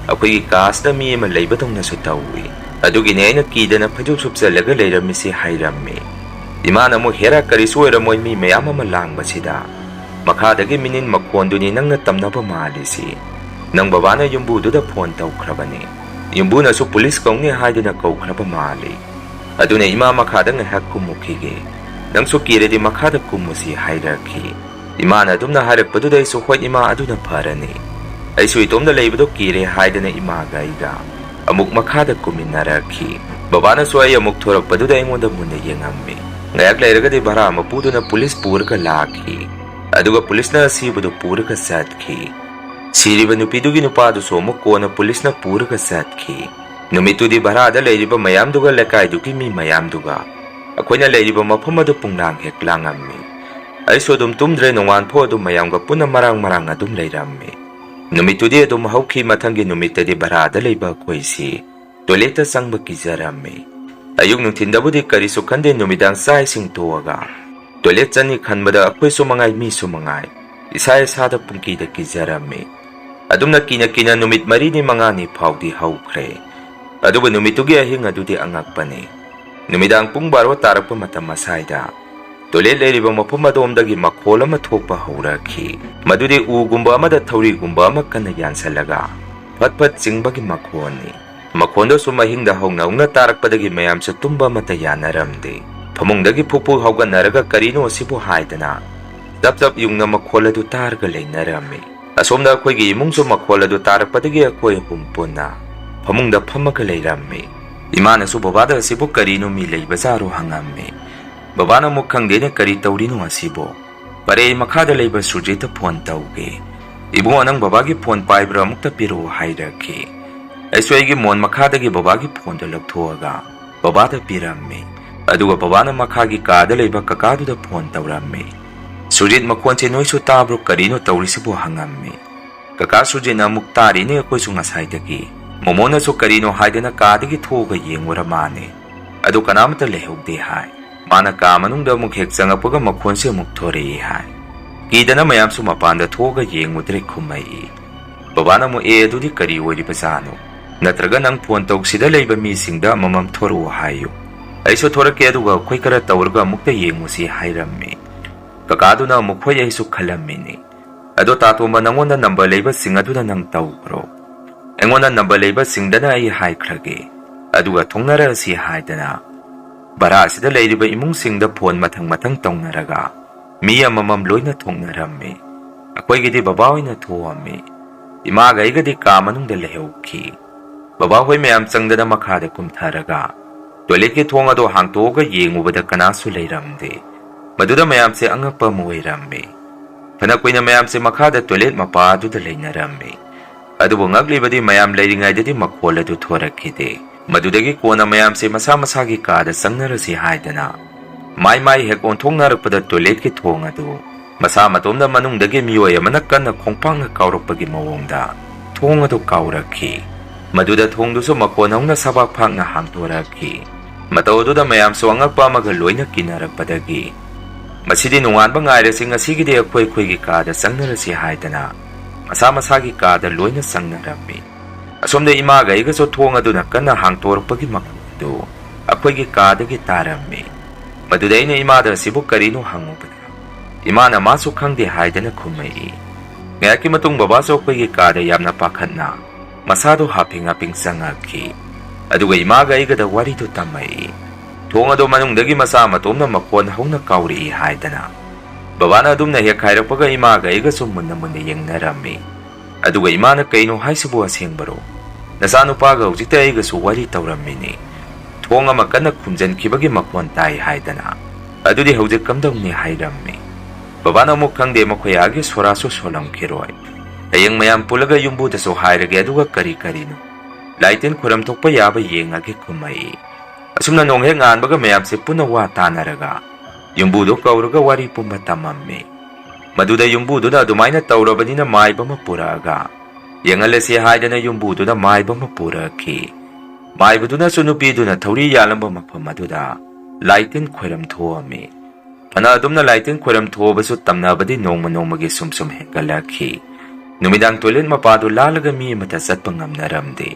ꯑꯩꯈꯣꯏꯒꯤ ꯀꯥꯁꯤꯗ ꯃꯤ ꯑꯃ ꯂꯩꯕꯗꯧꯅꯁꯨ ꯇꯧꯏ꯫ ꯑꯗꯨꯒꯤꯅꯦ ꯑꯩꯅ ꯀꯤꯗꯅ ꯐꯩꯖꯨꯞ ꯁꯨꯞꯆꯜꯂꯒ ꯂꯩꯔꯝꯃꯤꯁꯤ" ꯍꯥꯏꯔꯝꯃꯤ꯫ ꯏꯃꯥꯅ ꯑꯃꯨꯛ, "ꯍꯦꯔꯥ, ꯀꯔꯤꯁꯨ ꯑꯣꯏꯔꯝꯃꯣꯏ, ꯃꯤ ꯃꯌꯥꯝ ꯑꯃ ꯂꯥꯡꯕꯁꯤꯗ꯫ ꯃꯈꯥꯗꯒꯤ ꯃꯤꯅꯤꯟ ꯃꯈꯣꯟꯗꯨꯅꯤ ꯅꯪꯅ ꯇꯝꯅꯕ ꯃꯥꯜꯂꯤꯁꯤ꯫ ꯅꯪ ꯕꯕꯥꯅ ꯌꯨꯝꯕꯨꯗꯨꯗ ꯐꯣꯟ ꯇꯧꯈ꯭ꯔꯕꯅꯤ꯫ ꯌꯨꯝꯕꯨꯅꯁꯨ ꯄꯨꯂꯤꯁ ꯀꯧꯅꯤ ꯍꯥꯏꯗꯨꯅ ꯀꯧꯈ꯭ꯔꯕ ꯃꯥꯜꯂꯤ꯫ ꯑꯗꯨꯅ ꯏꯃꯥ, ꯃꯈꯥꯗ ꯉꯥꯏꯍꯥꯛ ꯀꯨꯝꯃꯨꯈꯤꯒꯦ꯫ ꯅꯪꯁꯨ ꯀꯤꯔꯗꯤ ꯃꯈꯥꯗ ꯀꯨꯝꯃꯨꯁꯤ" ꯍꯥꯏꯔꯛꯈꯤ꯫ ꯏꯃꯥꯅ ꯑꯗꯨꯝꯅ ꯍꯥꯏꯔꯛꯄꯗꯨꯗ ꯑꯩꯁꯨ, "ꯍꯣꯏ ꯏꯃꯥ, ꯑꯗꯨꯅ ꯐꯔꯅꯤ꯫ ꯑꯩꯁꯨ ꯏꯇꯣꯝꯗ ꯂꯩꯕꯗꯣ ꯀꯤꯔꯦ" ꯍꯥꯏꯗꯅ ꯏꯃꯥꯒ ꯑꯩꯒ ꯑꯃꯨꯛ ꯃꯈꯥꯗ ꯀꯨꯝꯃꯤꯟꯅꯔꯛꯈꯤ꯫ ꯕꯕꯥꯅꯁꯨ ꯑꯩ ꯑꯃꯨꯛ ꯊꯣꯔꯛꯄꯗꯨꯗ ꯑꯩꯉꯣꯟꯗ ꯃꯨꯟꯅ ꯌꯦꯡꯉꯝꯃꯤ꯫ ꯉꯥꯏꯍꯥꯛ ꯂꯩꯔꯒꯗꯤ ꯚꯔꯥ ꯃꯄꯨꯗꯨꯅ ꯄꯨꯂꯤꯁ ꯄꯨꯔꯒ ꯂꯥꯛꯈꯤ꯫ ꯑꯗꯨꯒ ꯄꯨꯂꯤꯁꯅ ꯑꯁꯤꯕꯗꯨ ꯄꯨꯔꯒ ꯆꯠꯈꯤ꯫ ꯁꯤꯔꯤꯕ ꯅꯨꯄꯤꯗꯨꯒꯤ ꯅꯨꯄꯥꯗꯨꯁꯨ ꯑꯃꯨꯛ ꯀꯣꯟꯅ ꯄꯨꯂꯤꯁꯅ ꯄꯨꯔꯒ ꯆꯠꯈꯤ꯫ ꯅꯨꯃꯤꯠꯇꯨꯗꯤ ꯚꯔꯥꯗ ꯂꯩꯔꯤꯕ ꯃꯌꯥꯝꯗꯨꯒ ꯂꯩꯀꯥꯏꯗꯨꯒꯤ ꯃꯤ ꯃꯌꯥꯝꯗꯨꯒ ꯑꯩꯈꯣꯏꯅ ꯂꯩꯔꯤꯕ ꯃꯐꯝ ꯑꯗꯨ ꯄꯨꯡꯂꯥꯡ ꯍꯦꯛ ꯂꯥꯡꯉꯝꯃꯤ꯫ ꯑꯩꯁꯨ ꯑꯗꯨꯝ ꯇꯨꯝꯗ꯭ꯔꯦ, ꯅꯣꯡꯉꯥꯟꯐꯥꯎ ꯑꯗꯨꯝ ꯃꯌꯥꯝꯒ ꯄꯨꯟꯅ ꯃꯔꯥꯡ ꯃꯔꯥꯡ ꯑꯗꯨꯝ ꯂꯩꯔꯝꯃꯤ꯫ ꯅꯨꯃꯤꯠꯇꯨꯗꯤ ꯑꯗꯨꯝ ꯍꯧꯈꯤ꯫ ꯃꯊꯪꯒꯤ ꯅꯨꯃꯤꯠꯇꯗꯤ ꯚꯔꯥꯗ ꯂꯩꯕ ꯑꯩꯈꯣꯏꯁꯤ ꯇꯣꯏꯂꯦꯠꯇ ꯆꯪꯕ ꯀꯤꯖꯔꯝꯃꯤ꯫ ꯑꯌꯨꯛ ꯅꯨꯡꯊꯤꯟꯗꯕꯨꯗꯤ ꯀꯔꯤꯁꯨ ꯈꯟꯗꯦ, ꯅꯨꯃꯤꯗꯥꯡ ꯆꯥꯛ ꯏꯁꯤꯡ ꯇꯣꯛꯑꯒ ꯇꯣꯏꯂꯦꯠ ꯆꯪꯅꯤ ꯈꯟꯕꯗ ꯑꯩꯈꯣꯏꯁꯨ ꯃꯉꯥꯏ, ꯃꯤꯁꯨ ꯃꯉꯥꯏ, ꯏꯁꯥ ꯏꯁꯥꯗ ꯄꯨꯡꯀꯤꯗ ꯀꯤꯖꯔꯝꯃꯤ꯫ ꯑꯗꯨꯝꯅ ꯀꯤꯅ ꯀꯤꯅ ꯅꯨꯃꯤꯠ ꯃꯔꯤꯅꯤ ꯃꯉꯥꯅꯤ ꯐꯥꯎꯗꯤ ꯍꯧꯈ꯭ꯔꯦ꯫ ꯑꯗꯨꯕꯨ ꯅꯨꯃꯤꯠꯇꯨꯒꯤ ꯑꯍꯤꯡ ꯑꯗꯨꯗꯤ ꯑꯉꯛꯄꯅꯤ꯫ ꯅꯨꯃꯤꯗꯥꯡ ꯄꯨꯡ ꯕꯥꯔꯣ ꯇꯥꯔꯛꯄ ꯃꯇꯝ ꯑꯁꯥꯏꯗ ꯇꯣꯏꯂꯦꯠ ꯂꯩꯔꯤꯕ ꯃꯐꯝ ꯑꯗꯣꯝꯗꯒꯤ ꯃꯈꯣꯜ ꯑꯃ ꯊꯣꯛꯄ ꯍꯧꯔꯛꯈꯤ꯫ ꯃꯗꯨꯗꯤ ꯎꯒꯨꯝꯕ ꯑꯃꯗ ꯊꯧꯔꯤꯒꯨꯝꯕ ꯑꯃ ꯀꯟꯅ ꯌꯥꯟꯁꯤꯜꯂꯒ ꯐꯠ ꯐꯠ ꯆꯤꯡꯕꯒꯤ ꯃꯈꯣꯜꯅꯤ꯫ ꯃꯈꯣꯟꯗꯣ ꯁꯨꯝ ꯑꯍꯤꯡꯗ ꯍꯧꯅ ꯍꯧꯅ ꯇꯥꯔꯛꯄꯗꯒꯤ ꯃꯌꯥꯝꯁꯨ ꯇꯨꯝꯕ ꯑꯃꯠꯇ ꯌꯥꯅꯔꯝꯗꯦ꯫ ꯐꯃꯨꯡꯗꯒꯤ ꯐꯨꯛ ꯐꯨꯛ ꯍꯧꯒꯠꯅꯔꯒ "ꯀꯔꯤꯅꯣ ꯑꯁꯤꯕꯨ?" ꯍꯥꯏꯗꯅ ꯆꯞ ꯆꯞ ꯌꯨꯡꯅ ꯃꯈꯣꯜ ꯑꯗꯨ ꯇꯥꯔꯒ ꯂꯩꯅꯔꯝꯃꯤ꯫ ꯑꯁꯣꯝꯗ ꯑꯩꯈꯣꯏꯒꯤ ꯏꯃꯨꯡꯁꯨ ꯃꯈꯣꯜ ꯑꯗꯨ ꯇꯥꯔꯛꯄꯗꯒꯤ ꯑꯩꯈꯣꯏ ꯑꯍꯨꯝ ꯄꯨꯟꯅ ꯐꯃꯨꯡꯗ ꯐꯝꯃꯒ ꯂꯩꯔꯝꯃꯤ꯫ ꯏꯃꯥꯅꯁꯨ ꯕꯕꯥꯗ "ꯑꯁꯤꯕꯨ ꯀꯔꯤꯅꯣ, ꯃꯤ ꯂꯩꯕꯖꯥꯔꯣ?" ꯍꯪꯉꯝꯃꯤ꯫ ꯕꯕꯥꯅ ꯑꯃꯨꯛ "ꯈꯪꯗꯦꯅꯦ, ꯀꯔꯤ ꯇꯧꯔꯤꯅꯣ ꯑꯁꯤꯕꯣ? ꯐꯔꯦ, ꯑꯩ ꯃꯈꯥꯗ ꯂꯩꯕ ꯁꯨꯔꯖꯤꯠꯇ ꯐꯣꯟ ꯇꯧꯒꯦ꯫ ꯏꯕꯨꯡꯉꯣ, ꯅꯪ ꯕꯕꯥꯒꯤ ꯐꯣꯟ ꯄꯥꯏꯕ꯭ꯔꯥ? ꯑꯃꯨꯛꯇ ꯄꯤꯔꯛꯑꯣ" ꯍꯥꯏꯔꯛꯈꯤ꯫ ꯑꯩꯁꯨ ꯑꯩꯒꯤ ꯃꯣꯟ ꯃꯈꯥꯗꯒꯤ ꯕꯕꯥꯒꯤ ꯐꯣꯟꯗꯨ ꯂꯧꯊꯣꯛꯑꯒ ꯕꯕꯥꯗ ꯄꯤꯔꯝꯃꯤ꯫ ꯑꯗꯨꯒ ꯕꯕꯥꯅ ꯃꯈꯥꯒꯤ ꯀꯥꯗ ꯂꯩꯕ ꯀꯀꯥꯗꯨꯗ ꯐꯣꯟ ꯇꯧꯔꯝꯃꯤ꯫ "ꯁꯨꯔꯖꯤꯠ, ꯃꯈꯣꯟꯁꯦ ꯅꯣꯏꯁꯨ ꯇꯥꯕ꯭ꯔꯣ? ꯀꯔꯤꯅꯣ ꯇꯧꯔꯤꯁꯤꯕꯣ?" ꯍꯪꯉꯝꯃꯤ꯫ ꯀꯀꯥ ꯁꯨꯔꯖꯤꯠꯅ ꯑꯃꯨꯛ "ꯇꯥꯔꯤꯅꯦ ꯑꯩꯈꯣꯏꯁꯨ ꯉꯁꯥꯏꯗꯒꯤ꯫ ꯃꯣꯃꯣꯅꯁꯨ ꯀꯔꯤꯅꯣ ꯍꯥꯏꯗꯅ ꯀꯥꯗꯒꯤ ꯊꯣꯛꯑꯒ ꯌꯦꯡꯉꯨꯔ ꯃꯥꯅꯦ꯫ ꯑꯗꯨ ꯀꯅꯥꯃꯠꯇ ꯂꯩꯍꯧꯗꯦ" ꯍꯥꯏ꯫ ꯃꯥꯅ ꯀꯥ ꯃꯅꯨꯡꯗ ꯑꯃꯨꯛ ꯍꯦꯛ ꯆꯪꯉꯛꯄꯒ ꯃꯈꯣꯟꯁꯦ ꯑꯃꯨꯛ ꯊꯣꯔꯛꯏ ꯍꯥꯏ꯫ ꯀꯤꯗꯅ ꯃꯌꯥꯝꯁꯨ ꯃꯄꯥꯟꯗ ꯊꯣꯛꯑꯒ ꯌꯦꯡꯉꯨꯗ꯭ꯔꯦ ꯈꯨꯝꯃꯛꯏ꯫ ꯕꯕꯥꯅ ꯑꯃꯨꯛ "ꯑꯦ, ꯑꯗꯨꯗꯤ ꯀꯔꯤ ꯑꯣꯏꯔꯤꯕꯖꯥꯠꯅꯣ? ꯅꯠꯇ꯭ꯔꯒ ꯅꯪ ꯐꯣꯟ ꯇꯧꯁꯤꯗ ꯂꯩꯕ ꯃꯤꯁꯤꯡꯗ ꯑꯃꯃꯝ ꯊꯣꯔꯛꯑꯣ ꯍꯥꯏꯌꯨ꯫ ꯑꯩꯁꯨ ꯊꯣꯔꯛꯀꯦ, ꯑꯗꯨꯒ ꯑꯩꯈꯣꯏ ꯈꯔ ꯇꯧꯔꯒ ꯑꯃꯨꯛꯇ ꯌꯦꯡꯉꯨꯁꯤ" ꯍꯥꯏꯔꯝꯃꯤ꯫ ꯀꯀꯥꯗꯨꯅ ꯑꯃꯨꯛ "ꯍꯣꯏ, ꯑꯩꯁꯨ ꯈꯜꯂꯝꯃꯤꯅꯤ꯫ ꯑꯗꯣ ꯇꯥꯇꯣꯝꯕ, ꯅꯪꯉꯣꯟꯗ ꯅꯝꯕꯔ ꯂꯩꯕꯁꯤꯡ ꯑꯗꯨꯗ ꯅꯪ ꯇꯧꯈ꯭ꯔꯣ꯫ ꯑꯩꯉꯣꯟꯗ ꯅꯝꯕꯔ ꯂꯩꯕꯁꯤꯡꯗꯅ ꯑꯩ ꯍꯥꯏꯈ꯭ꯔꯒꯦ꯫ ꯑꯗꯨꯒ ꯊꯣꯛꯅꯔꯛꯑꯁꯤ" ꯍꯥꯏꯗꯅ ꯚꯔꯥ ꯑꯁꯤꯗ ꯂꯩꯔꯤꯕ ꯏꯃꯨꯡꯁꯤꯡꯗ ꯐꯣꯟ ꯃꯊꯪ ꯃꯊꯪ ꯇꯧꯅꯔꯒ ꯃꯤ ꯑꯃꯃꯝ ꯂꯣꯏꯅ ꯊꯣꯛꯅꯔꯝꯃꯤ꯫ ꯑꯩꯈꯣꯏꯒꯤꯗꯤ ꯕꯕꯥ ꯑꯣꯏꯅ ꯊꯣꯛꯑꯝꯃꯤ꯫ ꯏꯃꯥꯒ ꯑꯩꯒꯗꯤ ꯀꯥ ꯃꯅꯨꯡꯗ ꯂꯩꯍꯧꯈꯤ꯫ ꯕꯕꯥ ꯍꯣꯏ ꯃꯌꯥꯝ ꯆꯪꯗꯅ ꯃꯈꯥꯗ ꯀꯨꯝꯊꯔꯒ ꯇꯣꯏꯂꯦꯠꯀꯤ ꯊꯣꯡ ꯑꯗꯣ ꯍꯥꯡꯇꯣꯛꯑꯒ ꯌꯦꯡꯉꯨꯕꯗ ꯀꯅꯥꯁꯨ ꯂꯩꯔꯝꯗꯦ꯫ ꯃꯗꯨꯗ ꯃꯌꯥꯝꯁꯦ ꯑꯉꯛꯄ ꯑꯃ ꯑꯣꯏꯔꯝꯃꯤ꯫ ꯐꯅ ꯀꯨꯏꯅ ꯃꯌꯥꯝꯁꯦ ꯃꯈꯥꯗ ꯇꯣꯏꯂꯦꯠ ꯃꯄꯥ ꯑꯗꯨꯗ ꯂꯩꯅꯔꯝꯃꯤ꯫ ꯑꯗꯨꯕꯨ ꯉꯛꯂꯤꯕꯗꯤ ꯃꯌꯥꯝ ꯂꯩꯔꯤꯉꯩꯗꯗꯤ ꯃꯈꯣꯜ ꯑꯗꯨ ꯊꯣꯔꯛꯈꯤꯗꯦ꯫ ꯃꯗꯨꯗꯒꯤ ꯀꯣꯟꯅ ꯃꯌꯥꯝꯁꯦ ꯃꯁꯥ ꯃꯁꯥꯒꯤ ꯀꯥꯗ ꯆꯪꯅꯔꯁꯤ ꯍꯥꯏꯗꯅ ꯃꯥꯏ ꯃꯥꯏ ꯍꯦꯛ ꯑꯣꯟꯊꯣꯛꯅꯔꯛꯄꯗ ꯇꯣꯏꯂꯦꯠꯀꯤ ꯊꯣꯡ ꯑꯗꯨ ꯃꯁꯥ ꯃꯇꯣꯝꯗ ꯃꯅꯨꯡꯗꯒꯤ ꯃꯤꯑꯣꯏ ꯑꯃꯅ ꯀꯟꯅ ꯈꯣꯡꯄꯥꯛꯅ ꯀꯥꯎꯔꯛꯄꯒꯤ ꯃꯑꯣꯡꯗ ꯊꯣꯡ ꯑꯗꯨ ꯀꯥꯎꯔꯛꯈꯤ꯫ ꯃꯗꯨꯗ ꯊꯣꯡꯗꯨꯁꯨ ꯃꯈꯣꯟ ꯍꯧꯅ ꯁꯕꯥꯛ ꯐꯥꯛꯅ ꯍꯥꯡꯗꯣꯔꯛꯈꯤ꯫ ꯃꯇꯧ ꯑꯗꯨꯗ ꯃꯌꯥꯝꯁꯨ ꯑꯉꯛꯄ ꯑꯃꯒ ꯂꯣꯏꯅ ꯀꯤꯅꯔꯛꯄꯗꯒꯤ, "ꯃꯁꯤꯗꯤ ꯅꯣꯡꯉꯥꯟꯕ ꯉꯥꯏꯔꯁꯤ, ꯉꯁꯤꯒꯤꯗꯤ ꯑꯩꯈꯣꯏ ꯑꯩꯈꯣꯏꯒꯤ ꯀꯥꯗ ꯆꯪꯅꯔꯁꯤ" ꯍꯥꯏꯗꯅ ꯃꯁꯥ ꯃꯁꯥꯒꯤ ꯀꯥꯗ ꯂꯣꯏꯅ ꯆꯪꯅꯔꯝꯃꯤ꯫ ꯑꯁꯣꯝꯗ ꯏꯃꯥꯒ ꯑꯩꯒꯁꯨ ꯊꯣꯡ ꯑꯗꯨꯅ ꯀꯟꯅ ꯍꯥꯡꯇꯣꯔꯛꯄꯒꯤ ꯃꯈꯣꯟ ꯑꯗꯨ ꯑꯩꯈꯣꯏꯒꯤ ꯀꯥꯗꯒꯤ ꯇꯥꯔꯝꯃꯤ꯫ ꯃꯗꯨꯗ ꯑꯩꯅ ꯏꯃꯥꯗ ꯑꯁꯤꯕꯨ ꯀꯔꯤꯅꯣ ꯍꯪꯉꯨꯕꯗ, ꯏꯃꯥꯅ ꯃꯥꯁꯨ ꯈꯪꯗꯦ ꯍꯥꯏꯗꯅ ꯈꯨꯝꯃꯛꯏ꯫ ꯉꯥꯏꯍꯥꯛꯀꯤ ꯃꯇꯨꯡ ꯕꯕꯥꯁꯨ ꯑꯩꯈꯣꯏꯒꯤ ꯀꯥꯗ ꯌꯥꯝꯅ ꯄꯥꯈꯠꯅ ꯃꯁꯥꯗꯨ ꯍꯥꯞꯄꯤꯡ ꯍꯥꯞꯄꯤꯡ ꯆꯪꯉꯛꯈꯤ꯫ ꯑꯗꯨꯒ ꯏꯃꯥꯒ ꯑꯩꯒꯗ ꯋꯥꯔꯤꯗꯨ ꯇꯝꯃꯛꯏ꯫ ꯊꯣꯡ ꯑꯗꯨ ꯃꯅꯨꯡꯗꯒꯤ ꯃꯁꯥ ꯃꯇꯣꯝꯅ ꯃꯈꯣꯟ ꯍꯧꯅ ꯀꯥꯎꯔꯛꯏ ꯍꯥꯏꯗꯅ꯫ ꯕꯕꯥꯅ ꯑꯗꯨꯝꯅ ꯍꯦꯛ ꯍꯥꯏꯔꯛꯄꯒ ꯏꯃꯥꯒ ꯑꯩꯒꯁꯨ ꯃꯨꯟꯅ ꯃꯨꯟꯅ ꯌꯦꯡꯅꯔꯝꯃꯤ꯫ ꯑꯗꯨꯒ ꯏꯃꯥꯅ "ꯀꯩꯅꯣ ꯍꯥꯏꯁꯤꯕꯨ, ꯑꯁꯦꯡꯕꯔꯣ? ꯅꯆꯥꯅꯨꯄꯥꯒ ꯍꯧꯖꯤꯛꯇ ꯑꯩꯒꯁꯨ ꯋꯥꯔꯤ ꯇꯧꯔꯝꯃꯤꯅꯤ꯫ ꯊꯣꯡ ꯑꯃ ꯀꯟꯅ ꯈꯨꯝꯖꯤꯟꯈꯤꯕꯒꯤ ꯃꯈꯣꯟ ꯇꯥꯏ" ꯍꯥꯏꯗꯅ꯫ "ꯑꯗꯨꯗꯤ ꯍꯧꯖꯤꯛ ꯀꯝꯗꯧꯅꯤ?" ꯍꯥꯏꯔꯝꯃꯤ꯫ ꯕꯕꯥꯅ ꯑꯃꯨꯛ "ꯈꯪꯗꯦ, ꯃꯈꯣꯏ ꯑꯥꯒꯤ ꯁꯣꯔꯥꯁꯨ ꯁꯣꯜꯂꯝꯈꯤꯔꯣꯏ꯫ ꯍꯌꯦꯡ ꯃꯌꯥꯝ ꯄꯨꯜꯂꯒ ꯌꯨꯝꯕꯨꯗꯁꯨ ꯍꯥꯏꯔꯒꯦ, ꯑꯗꯨꯒ ꯀꯔꯤ ꯀꯔꯤꯅꯣ ꯂꯥꯏ ꯇꯤꯟ ꯈꯨꯔꯝ ꯊꯣꯛꯄ ꯌꯥꯕ ꯌꯦꯡꯉꯒꯦ" ꯈꯨꯝꯃꯛꯏ꯫ ꯑꯁꯨꯝꯅ ꯅꯣꯡ ꯍꯦꯛ ꯉꯥꯟꯕꯒ ꯃꯌꯥꯝꯁꯦ ꯄꯨꯟꯅ ꯋꯥ ꯇꯥꯅꯔꯒ ꯌꯨꯝꯕꯨꯗꯣ ꯀꯧꯔꯒ ꯋꯥꯔꯤ ꯄꯨꯝꯕ ꯇꯝꯃꯝꯃꯤ꯫ ꯃꯗꯨꯗ ꯌꯨꯝꯕꯨꯗꯨꯅ ꯑꯗꯨꯃꯥꯏꯅ ꯇꯧꯔꯕꯅꯤꯅ ꯃꯥꯏꯕ ꯑꯃ ꯄꯨꯔꯛꯑꯒ ꯌꯦꯡꯍꯜꯂꯁꯤ ꯍꯥꯏꯗꯅ ꯌꯨꯝꯕꯨꯗꯨꯅ ꯃꯥꯏꯕ ꯑꯃ ꯄꯨꯔꯛꯈꯤ꯫ ꯃꯥꯏꯕꯗꯨꯅꯁꯨ ꯅꯨꯄꯤꯗꯨꯅ ꯊꯧꯔꯤ ꯌꯥꯜꯂꯝꯕ ꯃꯐꯝ ꯑꯗꯨꯗ ꯂꯥꯏ ꯇꯤꯟ ꯈꯣꯏꯔꯝ ꯊꯣꯛꯑꯝꯃꯤ꯫ ꯐꯅ ꯑꯗꯨꯝꯅ ꯂꯥꯏ ꯇꯤꯟ ꯈꯣꯏꯔꯝ ꯊꯣꯛꯑꯕꯁꯨ ꯇꯝꯅꯕꯗꯤ ꯅꯣꯡꯃ ꯅꯣꯡꯃꯒꯤ ꯁꯨꯝ ꯁꯨꯝ ꯍꯦꯟꯒꯠꯂꯛꯈꯤ꯫ ꯅꯨꯃꯤꯗꯥꯡ ꯇꯣꯏꯂꯦꯠ ꯃꯄꯥꯗꯨ ꯂꯥꯜꯂꯒ ꯃꯤ ꯑꯃꯠꯇ ꯆꯠꯄ ꯉꯝꯅꯔꯝꯗꯦ꯫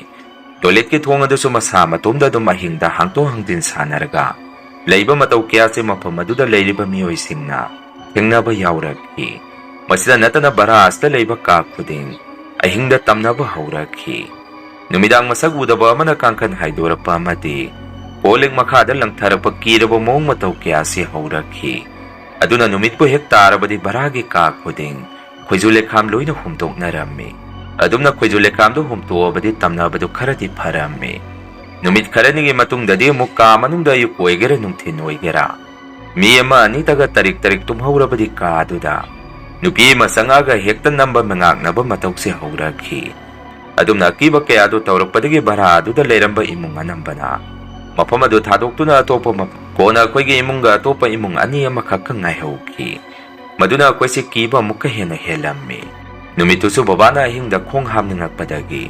ꯇꯣꯏꯂꯦꯠꯀꯤ ꯊꯣꯡ ꯑꯗꯨꯁꯨ ꯃꯁꯥ ꯃꯇꯣꯝꯗ ꯑꯗꯨꯝ ꯑꯍꯤꯡꯗ ꯍꯥꯡꯗꯣꯛ ꯍꯥꯡꯖꯤꯟ ꯁꯥꯟꯅꯔꯒ ꯂꯩꯕ ꯃꯇꯧ ꯀꯌꯥꯁꯦ ꯃꯐꯝ ꯑꯗꯨꯗ ꯂꯩꯔꯤꯕ ꯃꯤꯑꯣꯏꯁꯤꯡꯅ ꯊꯦꯡꯅꯕ ꯌꯥꯎꯔꯛꯈꯤ꯫ ꯃꯁꯤꯗ ꯅꯠꯇꯅ ꯚꯔꯥ ꯑꯁꯤꯗ ꯂꯩꯕ ꯀꯥ ꯈꯨꯗꯤꯡ ꯑꯍꯤꯡꯗ ꯇꯝꯅꯕ ꯍꯧꯔꯛꯈꯤ꯫ ꯅꯨꯃꯤꯗꯥꯡ ꯃꯁꯛ ꯎꯗꯕ ꯑꯃꯅ ꯀꯥꯡꯈꯟ ꯍꯥꯏꯗꯣꯔꯛꯄ ꯑꯃꯗꯤ ꯀꯣꯜ ꯂꯤꯛ ꯃꯈꯥꯗ ꯂꯪꯊꯔꯛꯄ ꯀꯤꯔꯕ ꯃꯑꯣꯡ ꯃꯇꯧ ꯀꯌꯥꯁꯤ ꯍꯧꯔꯛꯈꯤ꯫ ꯑꯗꯨꯅ ꯅꯨꯃꯤꯠꯄꯨ ꯍꯦꯛ ꯇꯥꯔꯕꯗꯤ ꯚꯔꯥꯒꯤ ꯀꯥ ꯈꯨꯗꯤꯡ ꯈꯣꯏꯖꯨ ꯂꯩꯈꯥꯝ ꯂꯣꯏꯅ ꯍꯨꯝꯗꯣꯛꯅꯔꯝꯃꯤ꯫ ꯑꯗꯨꯝꯅ ꯈꯣꯏꯖꯨ ꯂꯩꯈꯥꯝꯗꯨ ꯍꯨꯝꯇꯣꯛꯑꯕꯗꯤ ꯇꯝꯅꯕꯗꯨ ꯈꯔꯗꯤ ꯐꯔꯝꯃꯤ꯫ ꯅꯨꯃꯤꯠ ꯈꯔꯅꯤꯒꯤ ꯃꯇꯨꯡꯗꯗꯤ ꯑꯃꯨꯛ ꯀꯥ ꯃꯅꯨꯡꯗ ꯑꯌꯨꯛ ꯑꯣꯏꯒꯦꯔꯥ ꯅꯨꯡꯊꯤꯜ ꯑꯣꯏꯒꯦꯔꯥ ꯃꯤ ꯑꯃ ꯑꯅꯤꯇꯒ ꯇꯔꯤꯛ ꯇꯔꯤꯛ ꯇꯨꯝꯍꯧꯔꯕꯗꯤ ꯀꯥ ꯑꯗꯨꯗ ꯅꯨꯄꯤ ꯑꯃ ꯆꯪꯉꯛꯑꯒ ꯍꯦꯛꯇ ꯅꯝꯕ ꯃꯉꯥꯛꯅꯕ ꯃꯇꯧꯁꯦ ꯍꯧꯔꯛꯈꯤ꯫ ꯑꯗꯨꯝꯅ ꯑꯀꯤꯕ ꯀꯌꯥꯗꯨ ꯇꯧꯔꯛꯄꯗꯒꯤ ꯚꯔꯥ ꯑꯗꯨꯗ ꯂꯩꯔꯝꯕ ꯏꯃꯨꯡ ꯑꯅꯝꯕꯅ ꯃꯐꯝ ꯑꯗꯨ ꯊꯥꯗꯣꯛꯇꯨꯅ ꯑꯇꯣꯞꯄ ꯃꯐꯝ, ꯀꯣꯟꯅ ꯑꯩꯈꯣꯏꯒꯤ ꯏꯃꯨꯡꯒ ꯑꯇꯣꯞꯄ ꯏꯃꯨꯡ ꯑꯅꯤ ꯑꯃꯈꯛꯀ ꯉꯥꯏꯍꯧꯈꯤ꯫ ꯃꯗꯨꯅ ꯑꯩꯈꯣꯏꯁꯦ ꯀꯤꯕ ꯑꯃꯨꯛꯀ ꯍꯦꯟꯅ ꯍꯦꯜꯂꯝꯃꯤ꯫ ꯅꯨꯃꯤꯠꯇꯨꯁꯨ ꯕꯕꯥꯅ ꯑꯍꯤꯡꯗ ꯈꯣꯡ ꯍꯥꯝꯅꯤꯡꯉꯛꯄꯗꯒꯤ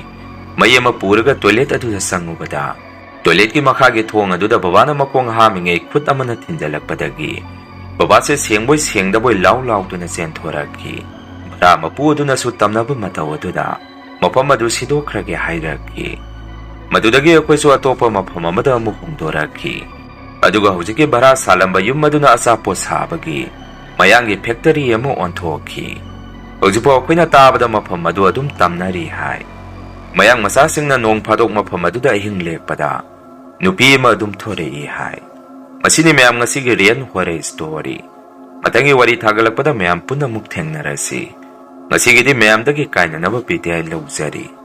ꯃꯩ ꯑꯃ ꯄꯨꯔꯒ toilet ꯑꯗꯨꯗ ꯆꯪꯉꯨꯕꯗ, toiletꯀꯤ ꯃꯈꯥꯒꯤ ꯊꯣꯡ ꯑꯗꯨꯗ ꯕꯕꯥꯅ ꯃꯈꯣꯡ ꯍꯥꯝꯃꯤꯉꯩ ꯈꯨꯠ ꯑꯃꯅ ꯊꯤꯟꯖꯤꯜꯂꯛꯄꯗꯒꯤ ꯕꯕꯥꯁꯦ ꯁꯦꯡꯕꯣꯏ ꯁꯦꯡꯗꯕꯣꯏ ꯂꯥꯎ ꯂꯥꯎꯗꯨꯅ ꯆꯦꯟꯊꯣꯔꯛꯈꯤ꯫ ꯚꯔꯥ ꯃꯄꯨ ꯑꯗꯨꯅꯁꯨ ꯇꯝꯅꯕ ꯃꯇꯧ ꯑꯗꯨꯗ ꯃꯐꯝ ꯑꯗꯨ ꯁꯤꯗꯣꯛꯈ꯭ꯔꯒꯦ ꯍꯥꯏꯔꯛꯈꯤ꯫ ꯃꯗꯨꯗꯒꯤ ꯑꯩꯈꯣꯏꯁꯨ ꯑꯇꯣꯞꯄ ꯃꯐꯝ ꯑꯃꯗ ꯑꯃꯨꯛ ꯍꯣꯡꯗꯣꯔꯛꯈꯤ꯫ ꯑꯗꯨꯒ ꯍꯧꯖꯤꯛꯀꯤ ꯚꯔꯥ ꯁꯥꯜꯂꯝꯕ ꯌꯨꯝ ꯑꯗꯨꯅ ꯑꯆꯥꯄꯣꯠ ꯁꯥꯕꯒꯤ ꯃꯌꯥꯡꯒꯤ factory ꯑꯃ ꯑꯣꯟꯊꯣꯛꯈꯤ꯫ ꯍꯧꯖꯤꯛꯐꯥꯎ ꯑꯩꯈꯣꯏꯅ ꯇꯥꯕꯗ ꯃꯐꯝ ꯑꯗꯨ ꯑꯗꯨꯝ ꯇꯝꯅꯔꯤ ꯍꯥꯏ꯫ ꯃꯌꯥꯡ ꯃꯆꯥꯁꯤꯡꯅ ꯅꯣꯡ ꯐꯥꯗꯣꯛ ꯃꯐꯝ ꯑꯗꯨꯗ ꯑꯍꯤꯡ ꯂꯦꯛꯄꯗ ꯅꯨꯄꯤ ꯑꯃ ꯑꯗꯨꯝ ꯊꯣꯔꯛꯏ ꯍꯥꯏ꯫ ꯃꯁꯤꯅꯤ ꯃꯌꯥꯝ ꯉꯁꯤꯒꯤ Real Horror Story꯫ ꯃꯊꯪꯒꯤ ꯋꯥꯔꯤ ꯊꯥꯒꯠꯂꯛꯄꯗ ꯃꯌꯥꯝ ꯄꯨꯟꯅ ꯑꯃꯨꯛ ꯊꯦꯡꯅꯔꯁꯤ꯫ ꯉꯁꯤꯒꯤꯗꯤ ꯃꯌꯥꯝꯗꯒꯤ ꯀꯥꯏꯅꯅꯕ ꯕꯤꯗꯥꯏ ꯂꯧꯖꯔꯤ꯫